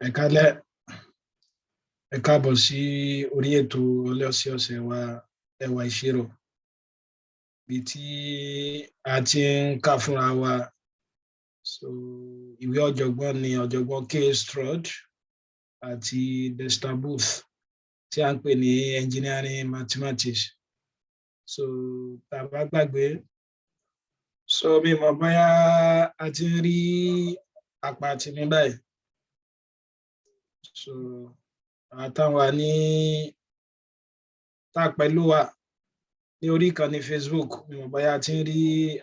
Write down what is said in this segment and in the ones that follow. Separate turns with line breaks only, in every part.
Ẹ káalẹ́, ẹ káàbọ̀ sí orí ètò ọlọ́sẹ̀ọ̀sẹ̀ wa, Ẹwà Ìṣirò, ibi tí a ti ń kà fúnra wa. So ìwé ọ̀jọ̀gbọ́n ni ọ̀jọ̀gbọ́n K. Stroud àti Dexter Booth tí a ń pè ní Engineering Mathematics. So tá a bá gbàgbé, so mi mọ̀ bóyá a ti ń rí àpàtì ní báyìí. So àtàwọn ní tá a pẹ̀lú wa ní orí ìkànnì Facebook, mi mọ̀ bóyá a ti ń rí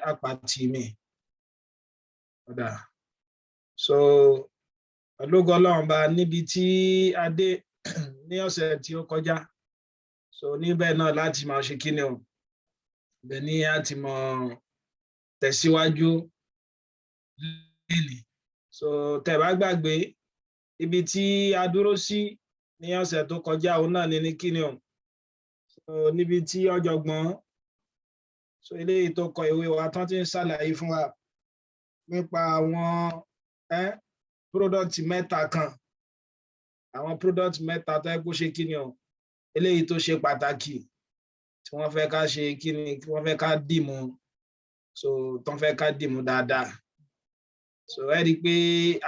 àpàtì mi ọ̀dà. So pẹ̀lú ògo Ọlọ́run bá níbi tí a dé ní ọ̀sẹ̀ tí ó kọjá, so níbẹ̀ náà láti máa ṣe kíni o, ibẹ̀ ni a ti mọ̀ tẹ̀síwájú lénìí. So tẹ́ bá gbàgbé ibi tí a dúró sí ní ọ̀sẹ̀ tó kọjá, òun náà ní kíni o, so níbi tí ọ̀jọ̀gbọ́n, so eléyìí tó kọ ìwé wa tán, ti ń ṣàlàyé fún wa nípa àwọn product mẹ́ta kan, àwọn product mẹ́ta tó yẹ kó ṣe kíni o, eléyìí tó ṣe pàtàkì tí wọ́n fẹ́ ká ṣe kíni, tí wọ́n fẹ́ ká dìmú, so tán fẹ́ ká dìmú dáadáa. So ẹ rí i pé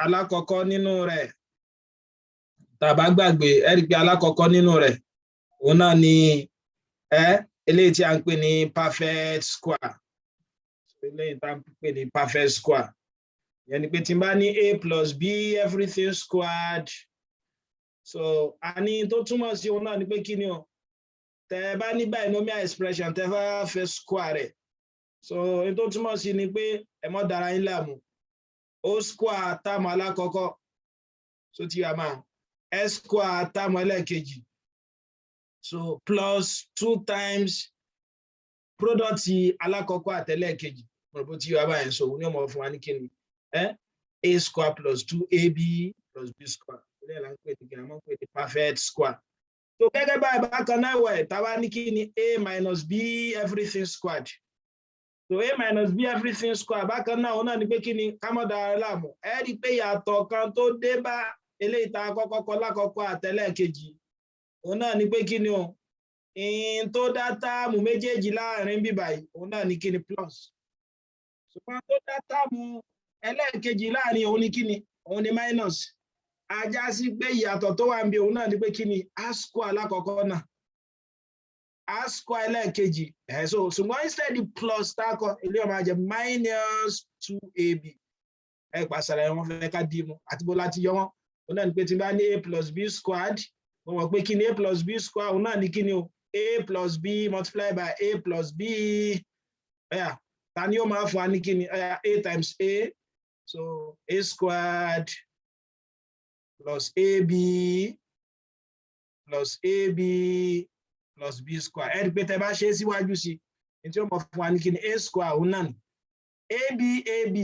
alákọ̀ọ́kọ́ nínú rẹ̀, tá a bá gbàgbé, ẹ rí i pé alákọ̀ọ́kọ́ nínú rẹ̀, òun náà ni eléyìí tí a ń pè ní perfect square. Eléyìí tí a ń pè ní perfect square yẹn ni pé tí n bá ní a plus b everything squared, so a ní tó túmọ̀ sí, òun náà ni pé kí ni o, tẹ ẹ bá ní binomial expression, tẹ bá fẹ́ square rẹ̀, so n tó túmọ̀ sí ni pé ẹ mọ́ dára yín láàmú, ó square term alákọ̀ọ́kọ́, so ti yà máa s square term ẹlẹ́ẹ̀kejì, so plus two times product alákọ̀ọ́kọ́ àtẹlẹ́ẹ̀kejì. Mo rò bó ti yọ abáyẹn. So òun ni ó mọ̀ fún wa ní kíni, a square plus two ab plus b square. Ilé ìlànà ń pè ní kíni? A máa ń pè ní perfect square. So gẹ́gẹ́ báyìí bákan náà wẹ̀, tá a bá ní kíni, a minus b everything squared, so a minus b everything square bákan náà, òun náà ni pé kíni, ká mọ́ dára láàmú. Ẹ rí i pé ìyàtọ̀ kan tó dé bá eléyìí tá a kọ́kọ́ kọ lákọ̀ọ́kọ́ àtẹlẹ́ẹ̀kejì, òun náà ni pé kíni o, in tó dá term méjèèjì láàrin bíbáyìí, òun náà ni kíni? Plus. Ṣùgbọ́n tó dá term ẹlẹ́ẹ̀kejì láàrin, òun ni kíni? Òun ni minus. Ajá sí pé ìyàtọ̀ tó wà níbi, òun náà ni pé kíni, a square alákọ̀ọ́kọ́ náà, a square ẹlẹ́ẹ̀kejì ẹ̀. So ṣùgbọ́n instead plus tákọ, ilé ọmọ ajẹ́ minus two ab. Ẹ pàṣẹ wọn fẹ́ ká dì mú àti bó láti yọ wọn, òun náà ni pé tí n bá ní a plus b squared, mo mọ̀ pé kíni a plus b square, òun náà ni kíni o, a plus b multiplied by a plus b. Ẹ̀yà, ta ni ó máa fún wa ní kíni? Ẹ̀yà, a times a, so a squared plus ab plus ab plus b square. Ẹ rí i pé tẹ bá ṣe é síwájú sí ní, tí ó mọ̀ fún wa ní kíni? A square, òun náà ni ab ab,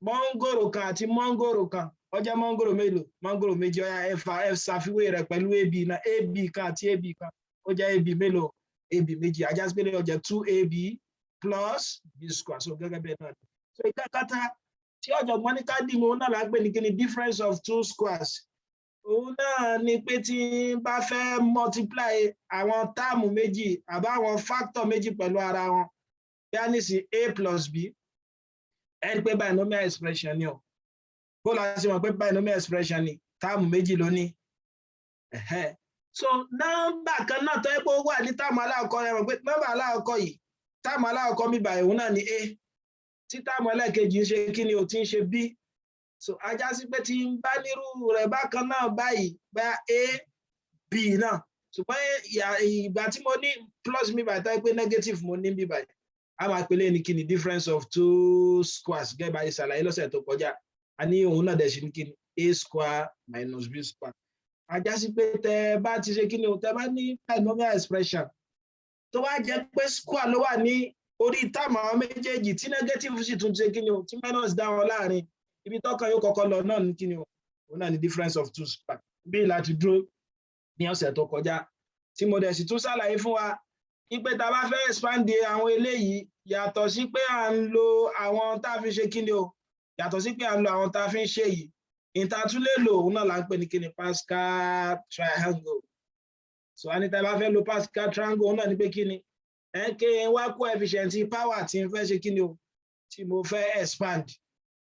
mọ́ngòrò kan àti mọ́ngòrò kan, ó jẹ́ mọ́ngòrò mélòó? Mọ́ngòrò méjì. Ó yá, ẹ fà, ẹ ṣàfiwé rẹ̀ pẹ̀lú ab náà. Ab kan àti ab kan, ó jẹ́ ab mélòó? Ab méjì. Ajá sí pé ó jẹ́ two ab plus b square. So gẹ́gẹ́ bẹ́ẹ̀ náà, so ìkẹta tí ọ̀jọ̀gbọ́n ní ká dìmú, náà là ń pè ní kíni? Difference of two squares. Òun náà ni pé tí n bá fẹ́ multiply àwọn term méjì àbá àwọn factor méjì pẹ̀lú ara wọn, bí a ní sí a plus b, ẹ rí pé binomial expression ni o. Bó la ṣe mọ̀ pé binomial expression ni? Term méjì ló ní. So nọ́mbà kan náà tó yẹ pé ó wà ní term alákọ̀ọ́kọ́ rẹ̀, mọ̀ pé nọ́mbà alákọ̀ọ́kọ́ yìí, term alákọ̀ọ́kọ́ mi báyìí, òun náà ni a, tí term ẹlẹ́ẹ̀kejì ń ṣe kí ni o, ti ń ṣe b. So ajá sí pé tí n bá nírú rẹ̀ bákan náà báyìí, bá a b náà, ṣùgbọ́n ìgbà tí mo ní plus mi báyìí, tó yẹ pé negative mo ní bí báyìí, a máa pèlè ní kíni? Difference of two squares. Gẹ́gẹ́ bá a ṣe ṣàlàyé lọ́sẹ̀ tó kọjá, a ní òun náà dẹ̀ ṣe ní kíni? A square minus b square. Ajá sí pé tẹ bá ti ṣe kíni o, tẹ bá ní binomial expression tó wá jẹ́ pé square ló wà ní orí term àwọn méjèèjì, tí negative sì tún ṣe kíni o, tí minus dá wọn láàrin, ibi tọ́kàn yóò kọ́kọ́ lọ náà ní kíni o? Òun náà ní difference of two square. Bí láti dúró ní ọ̀sẹ̀ tó kọjá, tí mo dẹ̀ sì tún ṣàlàyé fún wa wípé tá a bá fẹ́ expand àwọn eléyìí, yàtọ̀ sí pé à ń lo àwọn tá a fi ṣe kíni o, yàtọ̀ sí pé à ń lo àwọn tá a fi ń ṣe yìí. Ìtàtúlẹ̀ lò, òun náà là ń pè ní kíni? Pascal triangle. So a ní tá a bá fẹ́ lo Pascal triangle, òun náà ní pé kíni? Ẹ kí n wá coefficient power tí n fẹ́ ṣe kíni o, tí mo fẹ́ expand.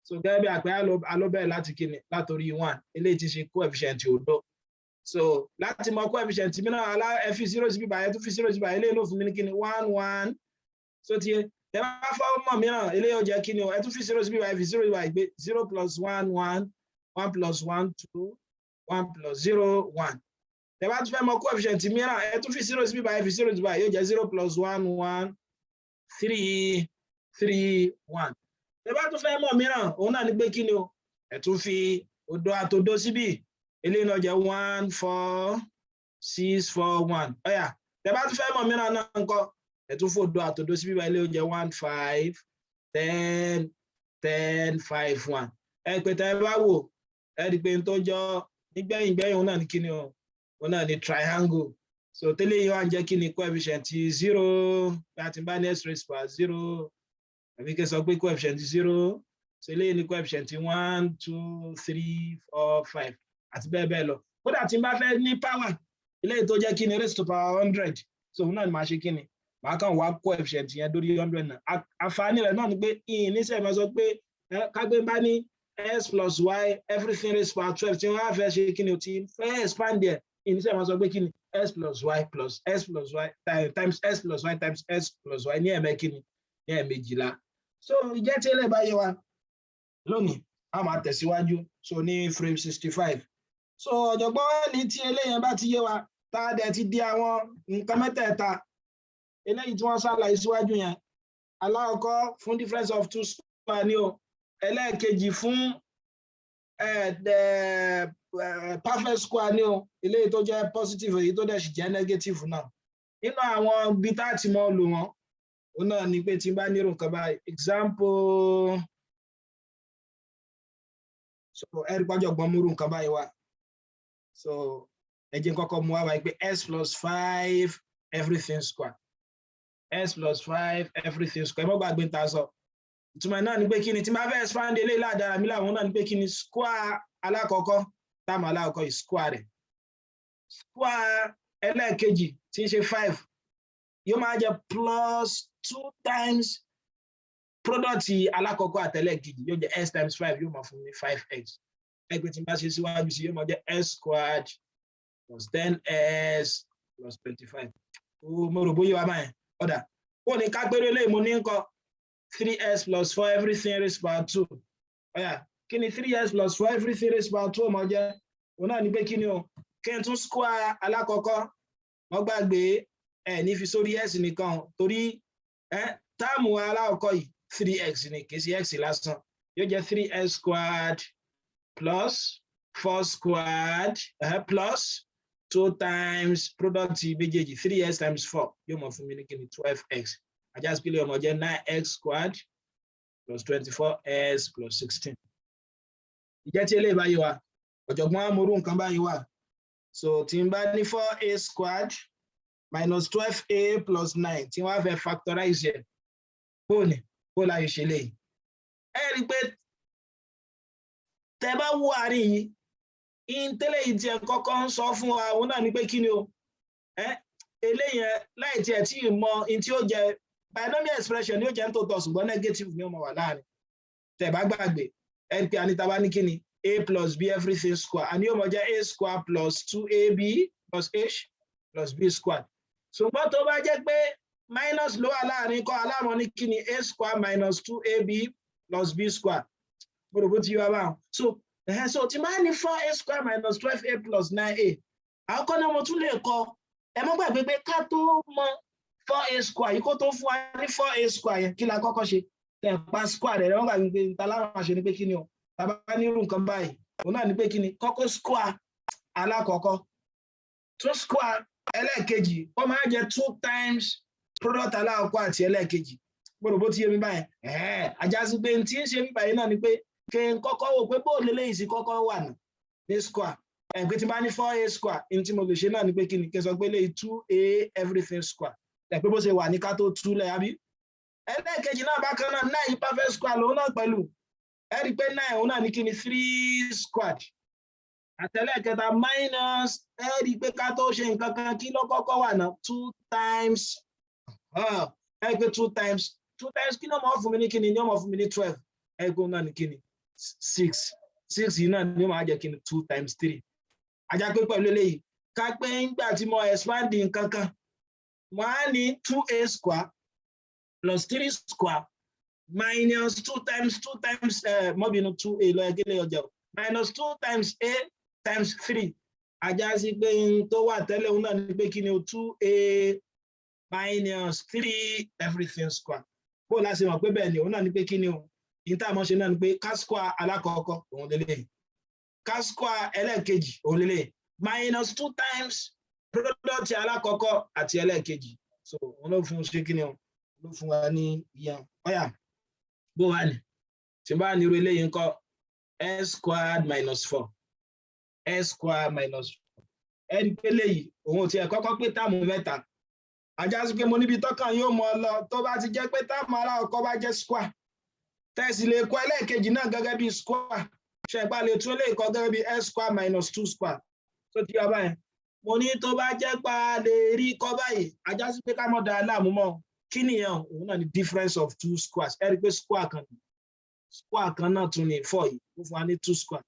So gẹ́gẹ́ bí àpẹẹrẹ, alóbẹ̀rẹ̀ láti kíni? Látòrí one, eléyìí ti ṣe coefficient òdo. So láti mọ coefficient mi náà, alá ẹ fi zero síbí báyìí, ẹ tún fi zero síbí báyìí, eléyìí ló fún mi ní kíni? One one. So ti ẹ bá fọ́ mọ̀ mìíràn, eléyìí ó jẹ́ kíni o? Ẹ tún fi zero síbí báyìí, fi zero síbí báyìí, gbé zero plus one, one, one plus one, two, one plus zero, one. Tẹ bá tún fẹ́ mọ coefficient mìíràn, ẹ tún fi zero síbí báyìí, fi zero síbí báyìí, yóò jẹ́ zero plus one, one, three, three, one. Tẹ bá tún fẹ́ mọ̀ mìíràn, òun náà ní pé kí ni o? Ẹ tún fi òdo àtòdo síbí, eléyìí náà jẹ́ one, four, six, four, one. Ó yá, tẹ bá tún fẹ́ mọ̀ mìíràn náà ńkọ́? Ẹ tún fòdo àtòdo síbí báyìí, eléyìí jẹ́ one, five, 10, 10, five, one. Ẹ pé tẹ bá wò, ẹ rí i pé n tó jọ nígbẹ̀yìn gbẹ̀yìn, òun náà ní kí ni o? Òun náà ní triangle. So tẹ́lẹ̀ yìí wá ń jẹ́ kí ni? Coefficient zero. Bí a ti bá ní x raised power zero, àbí kí n sọ pé coefficient zero, so eléyìí ní coefficient one, two, three, four, five àti bẹ́ẹ̀ bẹ́ẹ̀ lọ. Kódà tí n bá fẹ́ ní power eléyìí tó jẹ́ kí ni? Raised to power 100. So òun náà ni màá ṣe kí ni? Màá kàn wá coefficient yẹn dórí 100 náà. Àǹfààní rẹ̀ náà ni pé ìyìn níṣẹ́ máa sọ pé kágbé bá ní x plus y everything raised power 12, tí wọ́n á fẹ́ ṣe kí ni o? Ti fẹ́ expand ẹ̀, ìyìn níṣẹ́ máa sọ pé kí ni? X plus y plus x plus y times x plus y times x plus y ní ẹ̀mẹ́ kí ni? Ní ẹ̀mejìlá. So ìjẹ́ tí eléyìí bá yé wa lónìí, a máa tẹ̀síwájú so ní frame 65. So ọ̀jọ̀gbọ́n ní tí eléyìí bá ti yé wa, tá a dẹ̀ ti di àwọn nǹkan mẹ́tẹ̀ẹ̀ta eléyìí tí wọ́n ṣàlàyé síwájú yẹn, alákọ̀ọ́kọ́ fún difference of two square ni o, ẹlẹ́ẹ̀kejì fún perfect square ni o, eléyìí tó jẹ́ positive, èyí tó dẹ̀ sì jẹ́ negative náà. Nínú àwọn ibi tá a ti mọ lò wọ́n, òun náà ni pé tí n bá nírò nǹkan báyìí, example. So ẹ̀rí pàjọ́gbọ́n múrù nǹkan báyìí wá. So ẹ jẹ́ n kọ́kọ́ mú wá báyìí pé x plus five everything square, x plus five everything square. Ẹ mọ́ gbàgbé ń ta sọ. Ìtumọ̀ náà ni pé kí ni? Tí n bá fẹ́ expand eléyìí ládàra mi láwọn náà ni pé kí ni? Square alákọ̀ọ́kọ́, term alákọ̀ọ́kọ́ yìí, square rẹ̀, square ẹlẹ́ẹ̀kejì tí ń ṣe five, yóò máa jẹ́ plus two times product alákọ̀ọ́kọ́ àtẹlẹ́ẹ̀kejì, yóò jẹ́ x times five, yóò máa fún mi five x. Ẹgbẹ́ tí n bá ṣe síwájú sí, yóò máa jẹ́ x squared plus 10x plus 25. Mo rò bóyá wà báyẹn. Ó dáa, ó ní ká péré lé mo ní nǹkan three x plus four everything raised power two. Ó yá, kí ni three x plus four everything raised power two ó máa jẹ́? Òun náà ní pé kí ni o? Kí n tún square alákọ̀ọ́kọ́. Wọ́n gbàgbé ẹ̀ ní fi sórí x nìkan, torí ẹ term alákọ̀ọ́kọ́ yìí, three x ni, kì í ṣe x lásán. Yóò jẹ́ three x squared plus four squared plus two times product méjèèjì, three x times four, yóò mọ̀ fún mi ní kíni? 12x. Ajásípìlẹ̀ ọmọ jẹ́ nine x squared plus 24x plus 16. Ìjẹ́ tí eléyìí bá yé wa, ọ̀jọ̀gbọ́n amúrú nǹkan báyìí wà. So tí n bá ní four a squared minus 12a plus nine, tí wọ́n á fẹ́ factorize ẹ̀, bóòní bó láyé ṣe léyìí? Ẹ rí i pé tẹ bá wo àárín yìí, ìntẹ́lẹ̀ yìí tí ẹ kọ́kọ́ ń sọ fún wa, òun náà ni pé kí ni o? Ẹ eléyẹn láì tiẹ̀ tí ì mọ in tí ó jẹ binomial expression ni ó jẹ́ ń tó tọ̀, ṣùgbọ́n negative ni ó mọ̀ wà láàrin. Tẹ̀ bá gbàgbé, ẹ rí i pé anita bá ní kí ni? A plus b everything square, àní yóò mọ jẹ́ a square plus two ab plus h plus b square. Ṣùgbọ́n tó bá jẹ́ pé minus ló wà láàrin kọ́, aláàmọ́ ní kí ni? A square minus two ab plus b square. Mo rò bó ti yọ wá báwọn. So tí máa ní four a square minus 12a plus nine a, àkọ́kọ́ náà mo tún lè kọ. Ẹ mọ́ gbàgbé pé ká tó mọ four a square yìí, kó tó fún wa ní four a square yẹn, kí la kọ́kọ́ ṣe? Tẹ̀ pa square rẹ̀. Wọ́n gbàgbé pé ta láwọn àṣẹ ni pé kí ni o? Tàbá ní irú nǹkan báyìí, òun náà ni pé kí ni? Kọ́kọ́ square alákọ̀ọ́kọ́, two square ẹlẹ́ẹ̀kejì, ó máa jẹ́ two times product alákọ̀ọ́kọ́ àti ẹlẹ́ẹ̀kejì. Gbọ́dọ̀ bó ti yé mi báyìí. Àjásí pé tí ń ṣe mi báyìí náà ni pé kí n kọ́kọ́ wò pé bó lélẹ́yìí sí kọ́kọ́ wà ní square. Ẹ̀ pé tí n bá ní four a square, ní tí mo lè ṣe náà ni pé kí ni? Kí n sọ pé léyìí two a everything square. Ẹ̀ pé bó ṣe wà ní ká tó túlẹ̀, àbí? Ẹlẹ́ẹ̀kejì náà bákan náà, nine perfect square lòun náà pẹ̀lú. Ẹ rí i pé nine òun náà ní kí ni? Three squared. Àtẹlẹ́kẹta minus, ẹ rí i pé ká tó ṣe nǹkan kan, kí ló kọ́kọ́ wà náà? Two times, ẹ rí i pé two times two times, kí ni ó máa fún mi ní? Kí ni ó máa fún mi ní? 12. Ẹ rí i pé òun náà ní kí ni? Six. Six yìí náà ni ó máa jẹ́ kí ni? Two times three. Ajá pé pẹ̀lú eléyìí, ká pé ńgbà tí mo expand nǹkan kan, mo á ní two a square plus three square minus two times two times, mọ́bìnú, two a lọ ẹgbẹ́ ọjà, minus two times a times three. Ajá sí pé n tó wà tẹ́lẹ̀ òun náà ni pé kí ni o? Two a minus three everything square. Bó o láti mọ̀ pé bẹ́ẹ̀ ni, òun náà ni pé kí ni o? Yìí tá a mọ̀ ṣe náà ni pé ká square alákọ̀ọ́kọ́, òun lélẹ̀, ká square ẹlẹ́ẹ̀kejì, òun lélẹ̀, minus two times product alákọ̀ọ́kọ́ àti ẹlẹ́ẹ̀kejì. So òun ló fún ṣe kí ni o? Ló fún wa ní ìyẹn. Ọ̀yà, bó wà ní tí bá ní irú eléyìí ńkọ́? S squared minus four, s square minus four. Ẹ rí i pé léyìí, òun ò tiẹ̀ kọ́kọ́ pé term mẹ́ta. Ajá sí pé mo níbi tọ́kàn yóò mọ ọ lọ, tó bá ti jẹ́ pé term alákọ̀ọ́kọ́ bá jẹ́ square, tẹ̀sí lè kọ́ ẹlẹ́ẹ̀kejì náà gẹ́gẹ́ bí square, ṣẹ̀gbá lè tún lè kọ́ gẹ́gẹ́ bí s square minus two square. Tó ti yọ báyìí, mo ní tó bá jẹ́ pa lè rí kọ́ báyìí, ajá sí pé ká mọ̀ dáa láàmú mọ́. Kí nìyẹn? Òun náà ni difference of two squares. Ẹ rí i pé square kan, square kan náà tún ní four yìí, ó fún wa ní two square.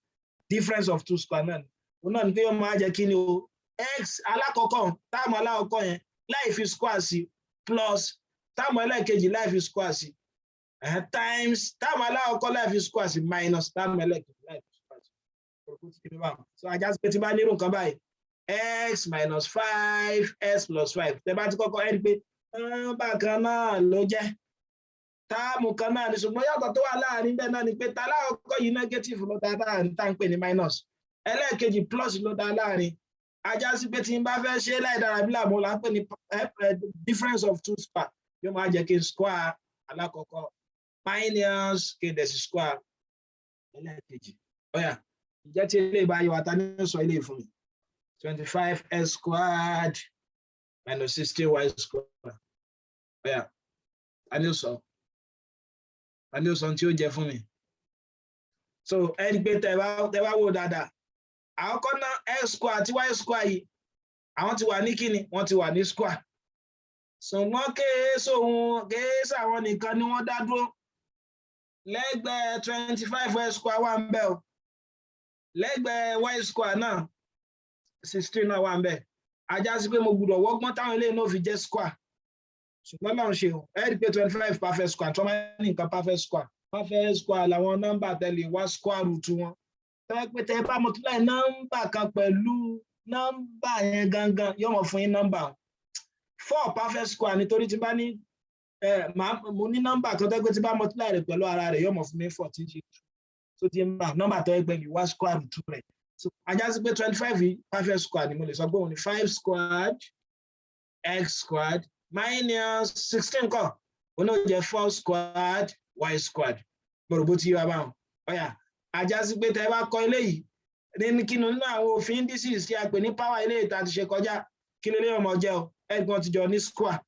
Difference of two square náà ni òun náà ni pé ó máa jẹ́ kí ni o? X alákọ̀ọ́kọ́, term alákọ̀ọ́kọ́ yẹn láì fi square sí, plus term ẹlẹ́ẹ̀kejì láì fi square sí, times term alákọ̀ọ́kọ́ láì fi square sí, minus term ẹlẹ́ẹ̀kejì láì fi square sí. So ajá sí pé tí bá nírú nǹkan báyìí, x minus five x plus five, tẹ bá ti kọ́kọ́, ẹ rí i pé nọ́mbà kan náà ló jẹ́, term kan náà ni, ṣùgbọ́n yàtọ̀ tó wà láàrin bẹ́ẹ̀ náà ni pé ta lákọ̀ọ́kọ́ yìí, negative ló dá láàrin, tá ń pè ní minus. Ẹlẹ́ẹ̀kejì, plus ló dá láàrin. Ajá sí pé tí n bá fẹ́ ṣe láì dára bí làmú là ń pè ní difference of two square, yóò máa jẹ́ kí n square alákọ̀ọ́kọ́ minus kí n dẹ̀ sì square ẹlẹ́ẹ̀kejì. Ọ̀yà, ìjẹ́ tí eléyìí bá yọ wa, ta ní sọ eléyìí fún mi? 25 x squared minus 16 y squared. Ọ̀yà, ta ní sọ? Ta ní sọ tí ó jẹ fún mi? So ẹni pé tẹ bá wò dáadáa, àkọ́kọ́ náà, x square àti y square yìí, àwọn ti wà ní kíni? Wọ́n ti wà ní square. Ṣùgbọ́n kéésì òun kéésì àwọn nìkan ni wọ́n dá dúró lẹ́gbẹ̀ẹ́. 25 x square wà ń bẹ̀ o. Lẹ́gbẹ̀ẹ́ y square náà, 16 náà wà ń bẹ̀. Ajá sí pé mo gbọ́dọ̀ wọ́gbọ́n táwọn eléyìí náà fi jẹ́ square. Ṣùgbọ́n náà ṣe o, ẹ rí i pé 25, perfect square. Tí wọ́n máa ní nǹkan perfect square, perfect square làwọn nọ́mbà tẹ́lẹ̀ wá square root wọn, tẹ́ pé tẹ́ bá multiply nọ́mbà kan pẹ̀lú nọ́mbà yẹn gangan, yóò mọ̀ fún yín nọ́mbà. Four, perfect square, nítorí tí bá ní mo ní nọ́mbà kan tẹ́ pé tí bá multiply rẹ̀ pẹ̀lú ara rẹ̀, yóò mọ̀ fún mi 14 ṣe two. Tó ti ń bá nọ́mbà tó ẹgbẹ́ mi wá square root rẹ̀. So ajá sí pé 25 yìí, perfect square ni. Mo lè sọ pé òun ni five squared x squared minus 16 kọ́, òun náà jẹ́ four squared y squared. Mo rò bó ti yé wa báwọn. Ọ̀yà, ajá sí pé tẹ́ ẹ bá kọ eléyìí ní kínú nínú àwọn òfin indices tí a pè ní power, eléyìí tá a ti ṣe kọjá, kí lè léyìn ọmọ jẹ́ o? Ẹ̀gbọ́n ti jọ ní square.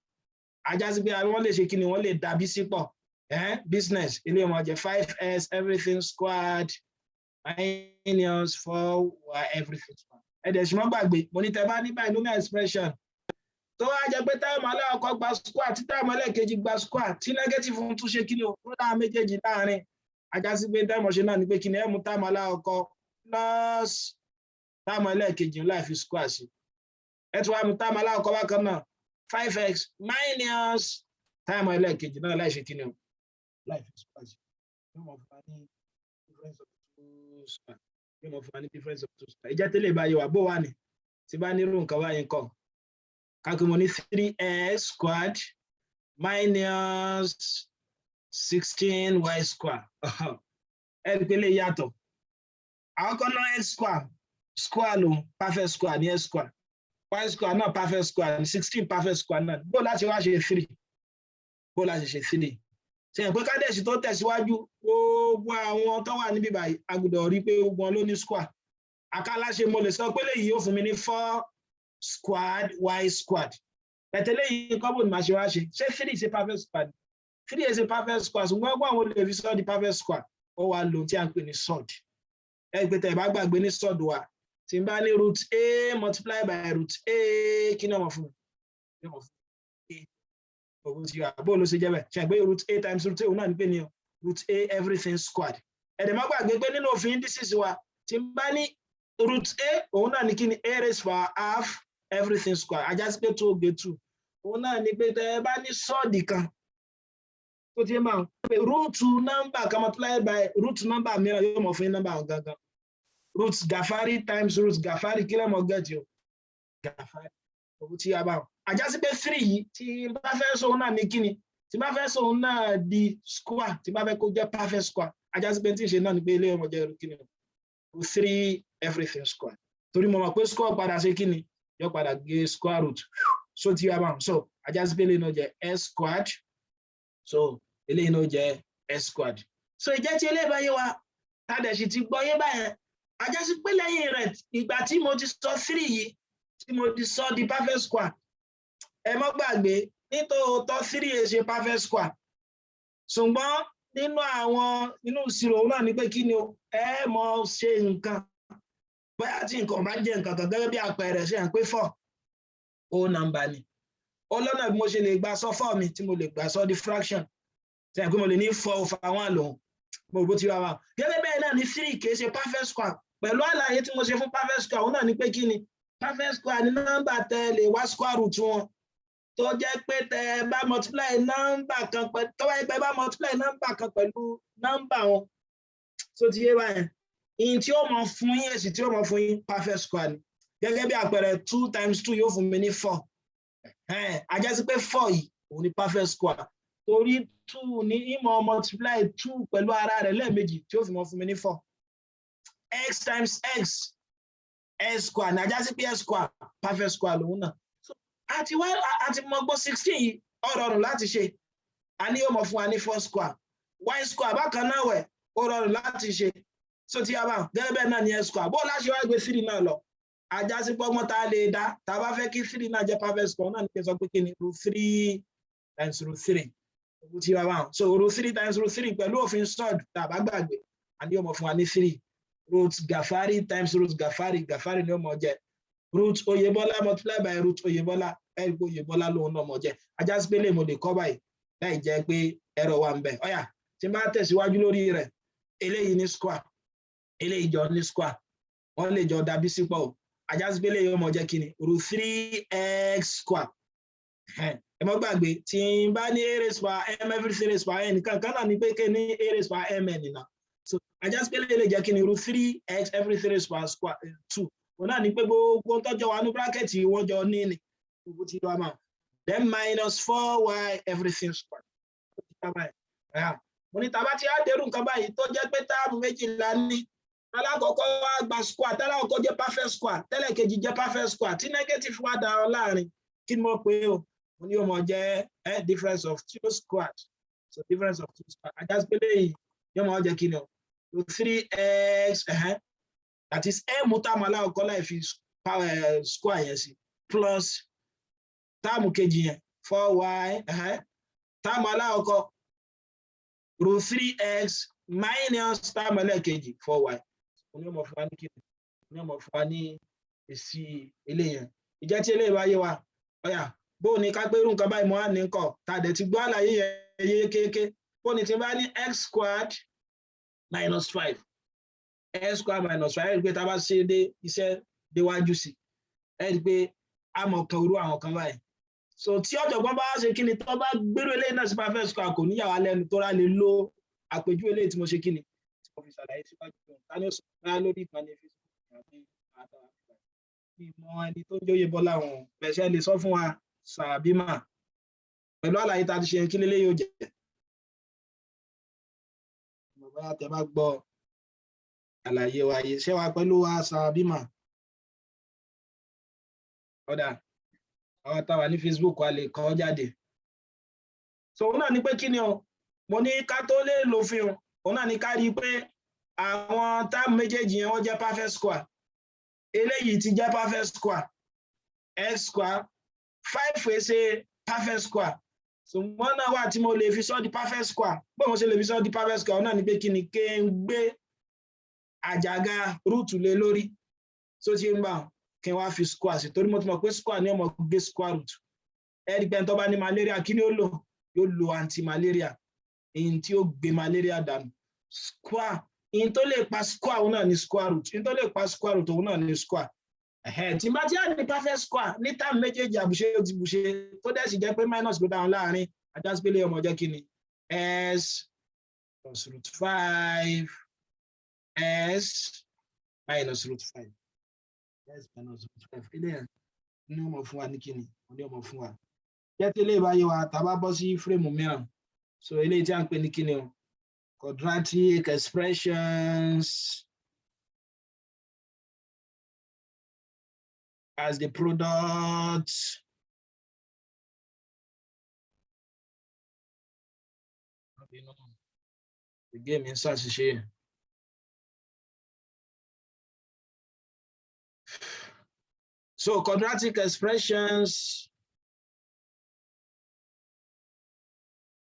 Ajá sí pé wọ́n lè ṣe kí ni? Wọ́n lè dàbí sí pọ̀. Business eléyìí ọmọ jẹ́ five s everything squared minus four y everything squared. Ẹ̀dẹ̀ ṣùgbọ́n gbàgbé, mo ní tẹ́ bá ní binomial expression tó wá jẹ́ pé term alákọ̀ọ́kọ́ gba square, tí term ẹlẹ́ẹ̀kejì gba square, tí negative tún ṣe kí ni o? Tó dáa méjèèjì láàrin. Ajá sí pé term ṣe náà ni pé kí ni? Ẹ mú term alákọ̀ọ́kọ́ plus term ẹlẹ́ẹ̀kejì láì fi square sí. Ẹ tún wá mú term alákọ̀ọ́kọ́ bákan náà, five x minus term ẹlẹ́ẹ̀kejì náà láì ṣe kí ni o? Láì fi square sí. Yóò mọ̀ fún wa ní difference of two square, yóò mọ̀ fún wa ní difference of two square. Ìjẹ́ tẹ́lẹ̀ bá yẹ wà, bó wà ní tí bá nírú nǹkan báyìí kọ́, káàkiri mo ní three x squared minus 16 y square. Ẹ rí i pé lè yàtọ̀. Àkọ́kọ́ náà, x square, square ló, perfect square ní x square. Y square náà, perfect square ní. 16, perfect square náà. Bó láti wá ṣe three? Bó láti ṣe three? Ṣe é pé kádẹ́sì tó tẹ̀síwájú, gbogbo àwọn tó wà níbí báyìí, a gbọ́dọ̀ rí pé gbogbo wọn ló ní square. Àkàláṣe mo lè sọ pé léyìí yóò fún mi ní four squared y squared. Pẹ̀tẹ́lẹ̀ yìí kọ́, bò ní màá ṣe wá ṣe? Ṣé three ṣe perfect square? Three ṣe perfect square, ṣùgbọ́n ọgbọ́n àwọn olè fi sọ di perfect square. Ó wá lò tí a ń pè ní surd. Ẹ pé tẹ́ ẹ bá gbàgbé ní surd wa, tí n bá ní root a multiply by root a, kí ni ó máa fún mi? Yóò máa fún mi a. Òun ti wà bó ló ṣe jẹ́ bẹ́ẹ̀? Ṣe àgbé root a times root a, òun náà ní pé ní root a everything squared. Ẹ dẹ̀ má gbàgbé pé nínú òfin indices wa, tí n bá ní root a, òun náà ní kí ni? A raised power half everything square. Á já sí pé two gé two. Òun náà ní pé tẹ́ ẹ bá ní surd kan tó ti máa ń pè root number kan multiply by root number mìíràn, yóò mọ̀ fún number àwọn gangan. Root Gafari times root Gafari, kí lẹ máa get o? Gafari. Òun ti yá bá wọn. Á já sí pé three yìí, tí n bá fẹ́ sọ òun náà ní kíni? Tí n bá fẹ́ sọ òun náà di square, tí n bá fẹ́ kó jẹ́ perfect square, á já sí pé tí n ṣe náà ní pé ilé ọmọ jẹ́ kíni? Three everything square, torí mo mọ̀ pé square padà ṣe kíni? Yóò padà gé square root. So ti yá bá wọn. So á já sí pé eléyìí náà jẹ́ s squared. So eléyìí náà jẹ́ s squared. So ìjẹ́ tí eléyìí bá yé wa, tá a dẹ̀ sì ti gbọ́ yé báyẹn, á já sí pé lẹ́yìn rẹ̀, ìgbà tí mo ti sọ three yìí, tí mo ti sọ di perfect square, ẹ mọ́ gbàgbé, nítòótọ́ three yìí ṣe perfect square, ṣùgbọ́n nínú àwọn nínú ìṣirò, òun náà ní pé kí ni o? Ẹ mọ̀ ṣe nǹkan bóyá tí nǹkan bá jẹ́ nǹkan kan. Gẹ́gẹ́ bí àpẹẹrẹ, ṣe hàn pé four whole number ni. Ó lọ́nà bí mo ṣe lè gba sọ four mi tí mo lè gbà sọ di fraction. Ṣe hàn pé mo lè ní 4/1 lòun? Mo rò bó ti wá wá. Gẹ́gẹ́ bẹ́ẹ̀ náà ní three kìí ṣe perfect square. Pẹ̀lú àlàyé tí mo ṣe fún perfect square, òun náà ní pé kí ni perfect square? Ní nọ́mbà tẹ lè wá square root wọn, tó jẹ́ pé tẹ bá multiply nọ́mbà kan pẹ̀lú, tó bá yẹ pé bá multiply nọ́mbà kan pẹ̀lú nọ́mbà wọn tó ti yé báyẹn, ìyìn tí ó mọ fún yín, èsì tí ó mọ fún yín, perfect square ni. Gẹ́gẹ́ bí àpẹẹrẹ, two times two yóò fún mi ní four. Á já sí pé four yìí, òun ni perfect square, torí two ní ìmọ̀ multiply two pẹ̀lú ara rẹ̀ lẹ́ẹ̀mejì tí ó fi mọ́ fún mi ní four. X times x, x square ní. Á já sí pé x square, perfect square lòun náà. Àti wá àti mọ gbọ́ 16 yìí, ó rọrùn láti ṣe. A ní yóò mọ̀ fún wa ní four square. Y square bákan náà wẹ̀, ó rọrùn láti ṣe. So tí a bá gẹ́gẹ́ bẹ́ẹ̀ náà ní x square. Bó láṣẹ wá gbé three náà lọ, á já sí pọ́gbọ́n tá a lè dá, tá a bá fẹ́ kí three náà jẹ́ perfect square náà, ní kí n sọ pé kí ni? Root three times root three. Owó tí wàá bá wọn. So root three times root three, pẹ̀lú òfin surd, tá a bá gbàgbé, a ní yóò mọ̀ fún wa ní three. Root Gafari times root Gafari, Gafari ni ó mọ̀ jẹ́. Root Oyèbọ́lá multiply by root Oyèbọ́lá, ẹ̀rí pé Oyèbọ́lá lòun náà mọ̀ jẹ́. Á já sí pé lè mo lè kọ́ báyìí láì jẹ́ pé ẹ̀rọ wà ń bẹ̀. Ọ̀yà, tí n bá tẹ̀síwájú lórí rẹ̀, eléyìí ní square, eléyìí jọ ní square, wọ́n lè jọ dàbí sípò. Á já sí pé eléyìí ó mọ̀ jẹ́ kí ni? Root three x square. Ẹ mọ́ gbàgbé, tí n bá ní a raised power m everything raised power n, nǹkan kan náà ní pé kí ní a raised power m n náà. So á já sí pé eléyìí lè jẹ́ kí ni? Root three x everything raised power square two. Òun náà ní pé gbogbo tọ́jọ́ wa ní bracket, wọ́n jọ ní ni gbogbo tí wàá máa. Then minus four y everything square. Mo ní tàbá tí a dẹrù nǹkan báyìí, tó jẹ́ pé term méjìlá ní, alákọ̀ọ́kọ́ wá gba square, tẹ́lẹ̀ jẹ́ perfect square, tẹ́lẹ̀ kejì jẹ́ perfect square, tí negative wá dára láàrin, kí ni mo pè é o? Mo ní o mọ̀ jẹ́ difference of two squared. So difference of two squared, á já sí pé léyìí yóò mọ̀ jẹ́ kí ni o? Three x, that is m term alákọ̀ọ́kọ́ láì fi square yẹn sí, plus term kejì yẹn, four y, term alákọ̀ọ́kọ́ root three x minus term ẹlẹ́ẹ̀kejì, four y. Òní ọmọ fún wa ní kíni? Òní ọmọ fún wa ní èsì eléyẹn. Ìjẹ́ tí eléyìí bá yé wa, ọ̀yà, bó ní ká pé irú nǹkan báyìí mo á ní kọ̀ tá a dẹ̀ ti gbọ́ àlàyé yẹn yékéyéké. Bó ní tí n bá ní x squared minus five, x squared minus five, ẹ rí i pé tá a bá ṣe dé iṣẹ́ déwájú sí, ẹ rí i pé a mọ̀ kan irú àwọn kan báyìí. So tí ọ̀jọ̀gbọ́n bá ṣe kí ni, tó bá gbérò eléyìí náà sí perfect square, kò níyàwó lẹ́nu tó rà lè lo àpèjúwe eléyìí tí mo ṣe kí ni, tí mo fi ṣàlàyé síwájú. Ta ni ó sọ báyà lórí ìkànnì Facebook àbí àtàwọn ìmọ̀ ẹni tó ń jóye bọ́lá wọn bẹ̀ṣẹ̀ lè sọ fún wa sàbímà pẹ̀lú àlàyé tá a ti ṣe, kí lélẹ́ yóò jẹ́? Bóyá tẹ bá gbọ́ àlàyé wa yìí, ṣé wa pẹ̀lú wa sàbímà? Ọ̀dà, àwọn táwa ní Facebook wa lè kọ jáde. So òun náà ní pé kí ni o? Mo ní ká tó lè lòfin o, òun náà ní ká rí i pé àwọn term méjèèjì yẹn, wọ́n jẹ́ perfect square. Eléyìí ti jẹ́ perfect square, x square. Five ṣe perfect square. Ṣùgbọ́n náà wà tí mo lè fi sọ di perfect square. Bó mo ṣe lè fi sọ di perfect square náà ni pé kí ni? Kí n gbé àjàgà root lé lórí. So ti ń bá kí n wá fi square sí, torí mo ti mọ̀ pé square ni ọmọ gbé square root. Ẹ rí pé tó bá ní malaria, kí ni ó lò? Yóò lo anti-malaria, èyí tí ó gbé malaria dànù. Square, èyí tó lè pa square, òun náà ni square root. Èyí tó lè pa square root, òun náà ni square. Tí n bá tí a ní perfect square ní term méjèèjì, àbùṣe ti bùṣe, tó dẹ̀ sì jẹ́ pé minus ló dáhùn láàrin, ajásípélé ọmọ jẹ́ kí ni? S plus root five s minus root five s minus root five. Ilé yẹn ní ọmọ fún wa ní kí ni? Ní ọmọ fún wa jẹ́ tí eléyìí bá yé wa, tá a bá bọ́ sí frame mìíràn. So eléyìí tí a ń pè ní kí ni o? Quadratic expressions as the product the game ń ṣàṣìṣe. So quadratic expressions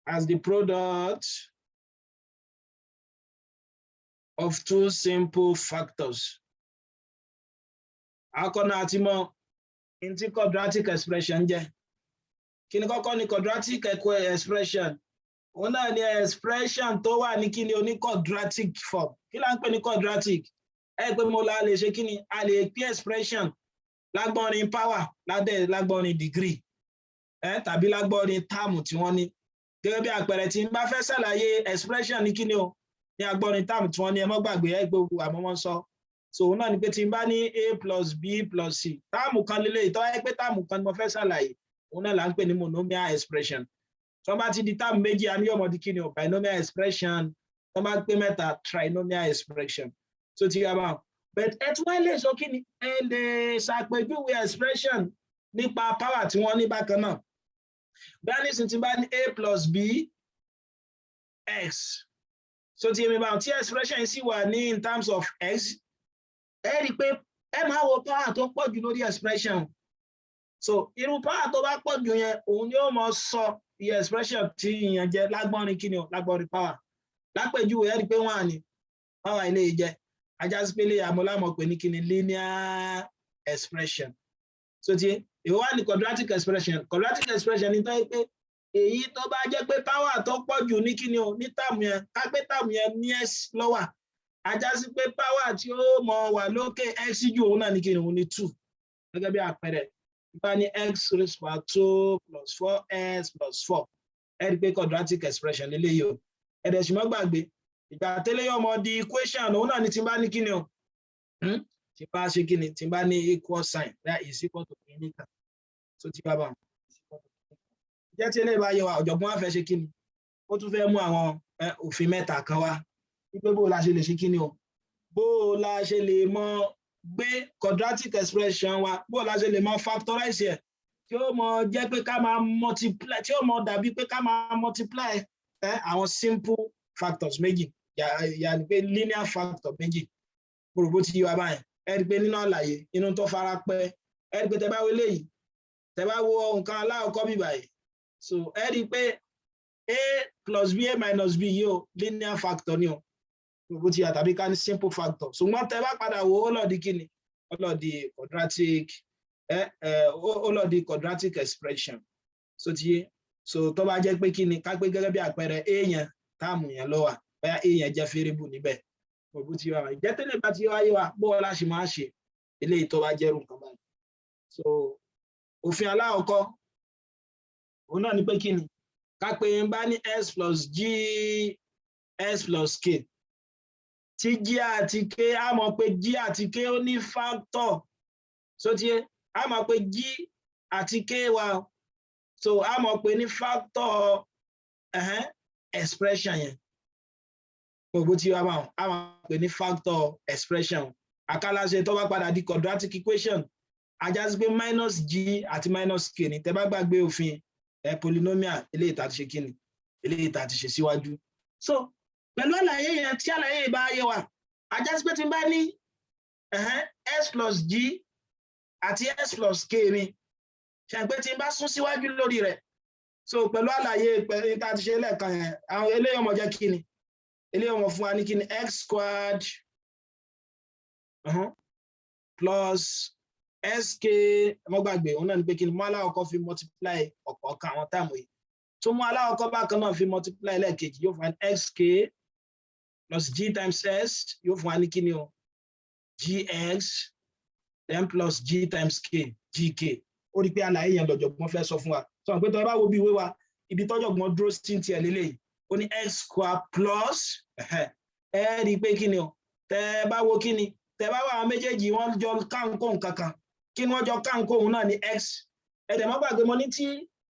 as the product of two simple factors. Akọ́nà àti mọ̀ n tí quadratic expression jẹ́. Kí ni kọ́kọ́ ni quadratic expression? Òun náà ni expression tó wà ní kí ni oní quadratic form. Kí là ń pè ní quadratic? Ẹ pé mo la lè ṣe kí ni? A lè pín expression lágbọ́nrin power ládẹ̀, lágbọ́nrin degree ẹ, tàbí lágbọ́nrin term tí wọ́n ní. Gẹ́gẹ́ bí àpẹẹrẹ, tí n bá fẹ́ ṣàlàyé expression ní kí ni o, ní agbọ́nrin term tí wọ́n ní, ẹ mọ́ gbàgbé ẹ gbogbo àmọ́ wọ́n sọ. So òun náà ni pé tí n bá ní a plus b plus c, term kan lélẹ̀ ìtọ́ ẹ pé term kan ni mo fẹ́ ṣàlàyé, òun náà là ń pè ní monomial expression. Tí wọ́n bá ti di term méjì, a ní ọmọdé kí ni o? Binomial expression. Tí wọ́n bá pé mẹ́ta, trinomial expression. So ti yá bá. But ẹ tún wá lè sọ kí ni? Ẹ lè ṣàpèjúwe expression nípa power tí wọ́n ní bákan náà. Bí a ní sin ti bá ní a plus b x, so ti èmi báwọn tí expression yìí sì wà ní in terms of x, ẹ rí i pé ẹ máa wo power tó pọ̀ jù lórí expression. So irú power tó bá pọ̀ jù yẹn, òun ni ó mọ sọ iye expression tí ìyẹn jẹ́ lágbọ́nrin kí ni o? Lágbọ́nrin power. Lápèjúwe, ẹ rí i pé wọ́n à ní power ilé yìí jẹ́ ajásípélé àmọ́lámọ̀ pé ní kí ni? Linear expression. So ti èwo wà ní quadratic expression? Quadratic expression ní tó yẹ pé èyí tó bá jẹ́ pé power tó pọ̀ jù ní kí ni o? Ní term yẹn, ká pé term yẹn ní x ló wà, ajásí pé power tí ó mọ wà lókè x jù, òun náà ní kí ni? Òun ní two. Gẹ́gẹ́ bí àpẹẹrẹ, bá ní x raised power two plus four x plus four, ẹ rí i pé quadratic expression lélẹ́yìí o. Ẹ dẹ̀ sì mọ́ gbàgbé ìgbà tẹ́lẹ̀ yọmọ di equation, òun náà ní tí n bá ní kí ni o? Tí n bá ṣe kí ni? Tí n bá ní equal sign, that is equal to kí ni kan. So tí bá bá wọn jẹ́ tí eléyìí bá yé wa, ọ̀jọ̀gbọ́n á fẹ́ ṣe kí ni? Ó tún fẹ́ mú àwọn òfin mẹ́ta kan wá wípé bó la ṣe lè ṣe kí ni o? Bó la ṣe lè mọ gbé quadratic expression wa, bó la ṣe lè mọ factorize ẹ̀ tí ó mọ jẹ́ pé ká máa multiply, tí ó mọ dàbí pé ká máa multiply àwọn simple factors méjì, yà ni pé linear factor méjì. Gbogbo ti yé wa báyìí. Ẹ rí i pé nínú àlàyé inú tó fara pẹ́, ẹ rí i pé tẹ bá wo eléyìí, tẹ bá wo nǹkan aláwọ̀kọ́ bí báyìí, so ẹ rí i pé a plus b, a minus b yìí o, linear factor ni o. Gbogbo ti yà tàbí ká ní simple factor. Ṣùgbọ́n tẹ bá padà wo, ó lọ di kíni? Ó lọ di quadratic ẹ ẹ ó lọ di quadratic expression. So ti yé. So tó bá jẹ́ pé kíni? Ká pé gẹ́gẹ́ bí àpẹẹrẹ, a yẹn, term yẹn ló wà, bóyá a yẹn jẹ́ variable níbẹ̀. Gbogbo ti wà. Ìjẹ́ tẹ́lẹ̀ bá ti wáyé wa, bó wọ́n láṣẹ máa ṣe eléyìí tó bá jẹ́rù nǹkan báyìí? So òfin aláwọ̀kọ́, òun náà ni pé kí ni? Ká pé n bá ní s plus g s plus k, tí g àti k, á mọ̀ pé g àti k ó ní factor. So ti á mọ̀ pé g àti k wà, so á mọ̀ pé ní factor expression yẹn. Gbogbo tí wàá máa, á mọ̀ pé ní factor expression. Àkàlàṣe tó bá padà di quadratic equation, ajá sí pé minus g àti minus k ní. Tẹ́ bá gbàgbé òfin polynomial eléyìí tá a ti ṣe kíni, eléyìí tá a ti ṣe síwájú. So pẹ̀lú àlàyé yẹn, tí àlàyé yìí bá yé wa, ajá sí pé tí n bá ní s plus g àti s plus k mi, ṣe pé tí n bá sún síwájú lórí rẹ̀ So pẹ̀lú àlàyé pẹ̀lú tá a ti ṣe lẹ́ẹ̀kan yẹn, àwọn eléyìí ọmọ jẹ́ kí ni? Eléyìí ọmọ fún wa ní kí ni? X squared plus sk. Ẹ má gbàgbé, òun náà ní pé kí ni? Mú alákọ̀ọ́kọ́ fi multiply ọ̀kọ̀ọ̀kan àwọn term yìí, tó mú alákọ̀ọ́kọ́ bákan náà fi multiply lẹ́ẹ̀kejì, yóò fún wa ní xk plus g times s, yóò fún wa ní kí ni o? Gx, then plus g times k, gk. Ó rí i pé àlàyé yẹn lọ́jọ̀gbọ́n fẹ́ sọ fún wa. Sọ pé tó ẹ bá wo bí ìwé wa, ibi tọ́jọ̀gbọ́n dúró sí tiẹ̀ lélẹ́yìí, ó ní x square plus. Ẹ rí i pé kí ni o? Tẹ ẹ bá wo kí ni, tẹ bá wà, àwọn méjèèjì, wọ́n jọ káńkó nǹkan kan. Kí ni wọ́n jọ káńkó? Òun náà ní x. Ẹ dẹ̀ má gbàgbé, mo ní tí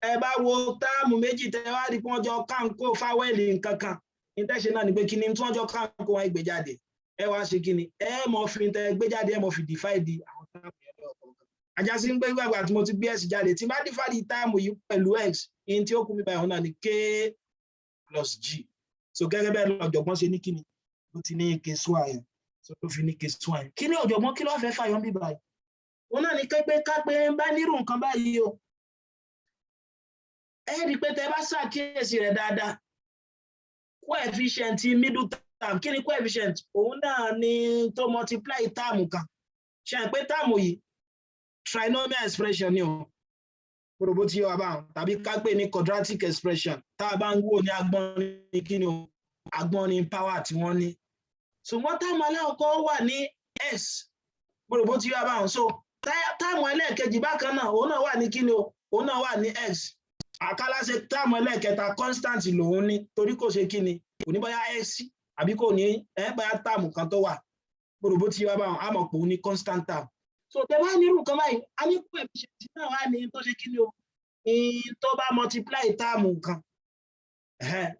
ẹ bá wo term méjì, tẹ wá rí i pé wọ́n jọ káńkó vowel nǹkan kan, ní tẹ́ṣe náà ni pé kí ni tí wọ́n jọ káńkó wọn gbé jáde. Ẹ wá ṣe kí ni? Ẹ mọ̀ fi tẹ gbé jáde, ẹ mọ̀ fi divide àwọn term yẹn lọ́kọ̀ọ̀kan. Ajá sí ń gbé gbàgbà tí mo ti gbé x jáde, tí bá divide term yìí pẹ̀lú x, in tí ó kú mi báyìí, òun náà ni k plus g. So gẹ́gẹ́ bẹ́ẹ̀ lọ́jọ̀gbọ́n ṣe ní kí ni ló ti ní case one yẹn. So ló fi ní case one yẹn. Kí ni ọ̀jọ̀gbọ́n, kí ló fẹ́ fàyọ̀ ń bí báyìí? Òun náà ní pé kápẹ́ bá nírú nǹkan báyìí o, ẹ rí i pé tẹ bá ṣàkíyèsí rẹ̀ dáadáa, coefficient middle term, kí ni coefficient? Òun náà ni tó multiply term kan. Ṣe é pé term yìí, trinomial expression ni o, gbogbo tí wà báwọn, tàbí ká pè ní quadratic expression, tá a bá ń wò ní agbọ́n ní kí ni o, agbọ́n ní power tí wọ́n ní. Ṣùgbọ́n term alákọ̀ọ́kọ́ wà ní x, gbogbo tí wà báwọn. So term ẹlẹ́ẹ̀kejì bákan náà, òun náà wà ní kí ni o? Òun náà wà ní x. Àkàlàṣe term ẹlẹ́ẹ̀kẹta, constant lòun ní, torí kò ṣe kí ni, kò ní bóyá x àbí kò ní ẹ bóyá term kan tó wà. Gbogbo tí wà báwọn, á mọ̀ pé òun ní constant term. So tẹ bá nírú nǹkan báyìí, a ní coefficient náà wà ní tó ṣe kí ni o, ní tó bá multiply term kan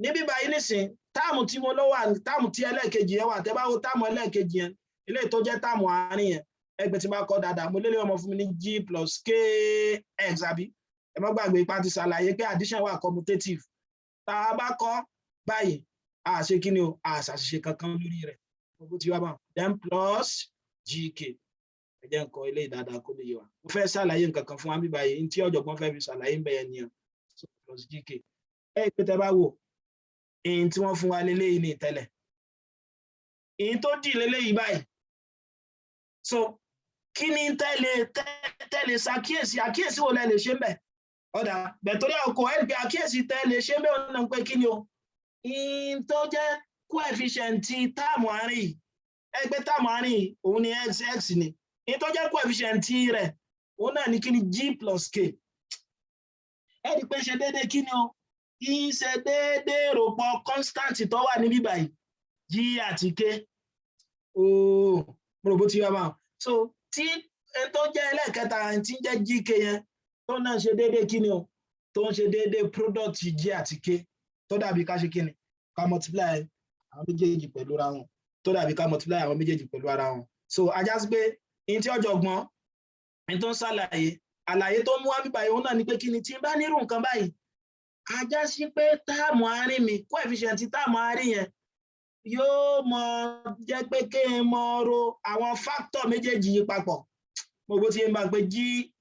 níbí báyìí nísìn. Term tí mo lọ wà, term tí ẹlẹ́ẹ̀kejì yẹn wà, tẹ bá wo term ẹlẹ́ẹ̀kejì yẹn, eléyìí tó jẹ́ term àárín yẹn, ẹgbẹ́ tí bá kọ́ dáadáa, mo lélẹ̀, ọmọ fún mi ní g plus kx, àbí? Ẹ má gbàgbé ipa ti ṣàlàyé pé addition wà commutative. Tá a bá kọ́ báyìí, a ṣe kí ni o? A ṣàṣìṣe kankan lórí rẹ̀, gbogbo tí wá bá. Then plus gk. Ẹ jẹ́ nǹkan ilé ìdáadáa kó lè yé wa. Mo fẹ́ ṣàlàyé nǹkan kan fún wa bíbá yìí tí ọ̀jọ̀gbọ́n fẹ́ fi ṣàlàyé ń bẹ yẹn nìyẹn. So plus gk, ẹ pé tẹ bá wò èyí tí wọ́n fún wa léléyìí ní ìtẹ́lẹ̀, èyí tó dì léléyìí báyìí. So kí ni tẹ́lẹ̀ tẹ́lẹ̀ ṣàkíyèsí? Àkíyèsí wo lẹ lè ṣe ń bẹ̀? Ọ̀dà bẹ̀torí àkókò, ẹ̀ pé àkíyèsí tẹ́lẹ̀ ṣe ń bẹ̀ ọ̀nà pé kí ni o? Ìyìn tó jẹ́ coefficient term àárín yìí, ẹgbẹ́ term àárín yìí, òun ni x, x ni. Ìyìn tó jẹ́ coefficient rẹ̀, òun náà ní kí ni? G plus k. Ẹ rí i pé ṣe déédéé kí ni o? Kì í ṣe déédéé ròpọ̀ constant tó wà níbí báyìí, g àti k. Ooo, mo rò bó ti yá báwọn. So tí ẹni tó jẹ́ ẹlẹ́ẹ̀kẹta, ẹni tí ń jẹ́ gk yẹn, tó náà ṣe déédéé kí ni o? Tó ń ṣe déédéé product g àti k, tó dàbí ká ṣe kí ni? Ká multiply àwọn méjèèjì pẹ̀lú ara wọn, tó dàbí ká multiply àwọn méjèèjì pẹ̀lú ara wọn. So ajá sí pé ní tí ọ̀jọ̀gbọ́n ní tó ń ṣàlàyé, àlàyé tó mú wá bíbá yìí, òun náà ni pé kí ni? Tí n bá nírú nǹkan báyìí, ajá sí pé term àárín mi, coefficient term àárín yẹn, yóò mọ jẹ́ pé kí n mọ ro àwọn factor méjèèjì yìí papọ̀. Gbogbo tí n bá pé g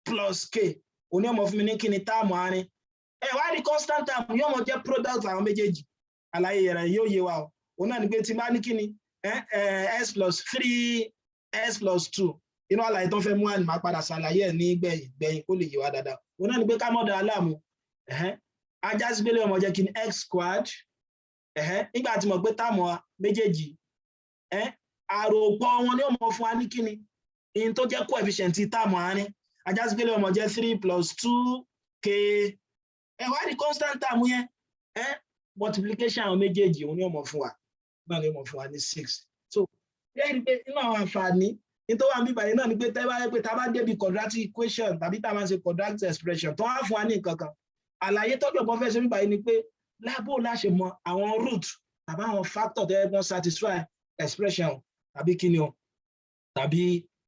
plus k, òní ọmọ fún mi ní kí ni? Term àárín. Ẹ wá ní constant term yóò mọ jẹ́ product àwọn méjèèjì. Àlàyé rẹ̀ yóò yé wa o. Òun náà ni pé tí n bá ní kí ni, s plus three s plus two, inú àlàyé tó ń fẹ́ mú àná, máa padà ṣàlàyé ẹ̀ ní gbẹ̀yìn gbẹ̀yìn kó lè yé wa dáadáa. Òun náà ni pé ká mọ̀ dáa láàmú, ajá sí pé lè ọmọ jẹ́ kí ni? X squared. Nígbà tí mo gbé term wa méjèèjì, àròpọ̀ wọn ni ó mọ fún wa ní kí ni? In tó jẹ́ coefficient term àárín. Ajá sí pé lè ọmọ jẹ́ three plus two k. Ẹ wá ní constant term yẹn, multiplication àwọn méjèèjì, òun ni ó mọ fún wa náà, ni ó mọ fún wa ní six. So ẹ rí i pé inú àwọn àǹfààní ní tó wà ń bíbáyìí náà ni pé tẹ́ bá yẹ pé tá a bá débi quadratic equation tàbí tá a máa ń ṣe quadratic expression tó wá fún wa ní nǹkan kan, àlàyé tọ́jú ọ̀pọ̀ fẹ́ ṣe bíbáyìí ni pé lábò láṣẹ mọ àwọn root tàbí àwọn factor tó yẹ kí wọ́n satisfy expression tàbí kíni o, tàbí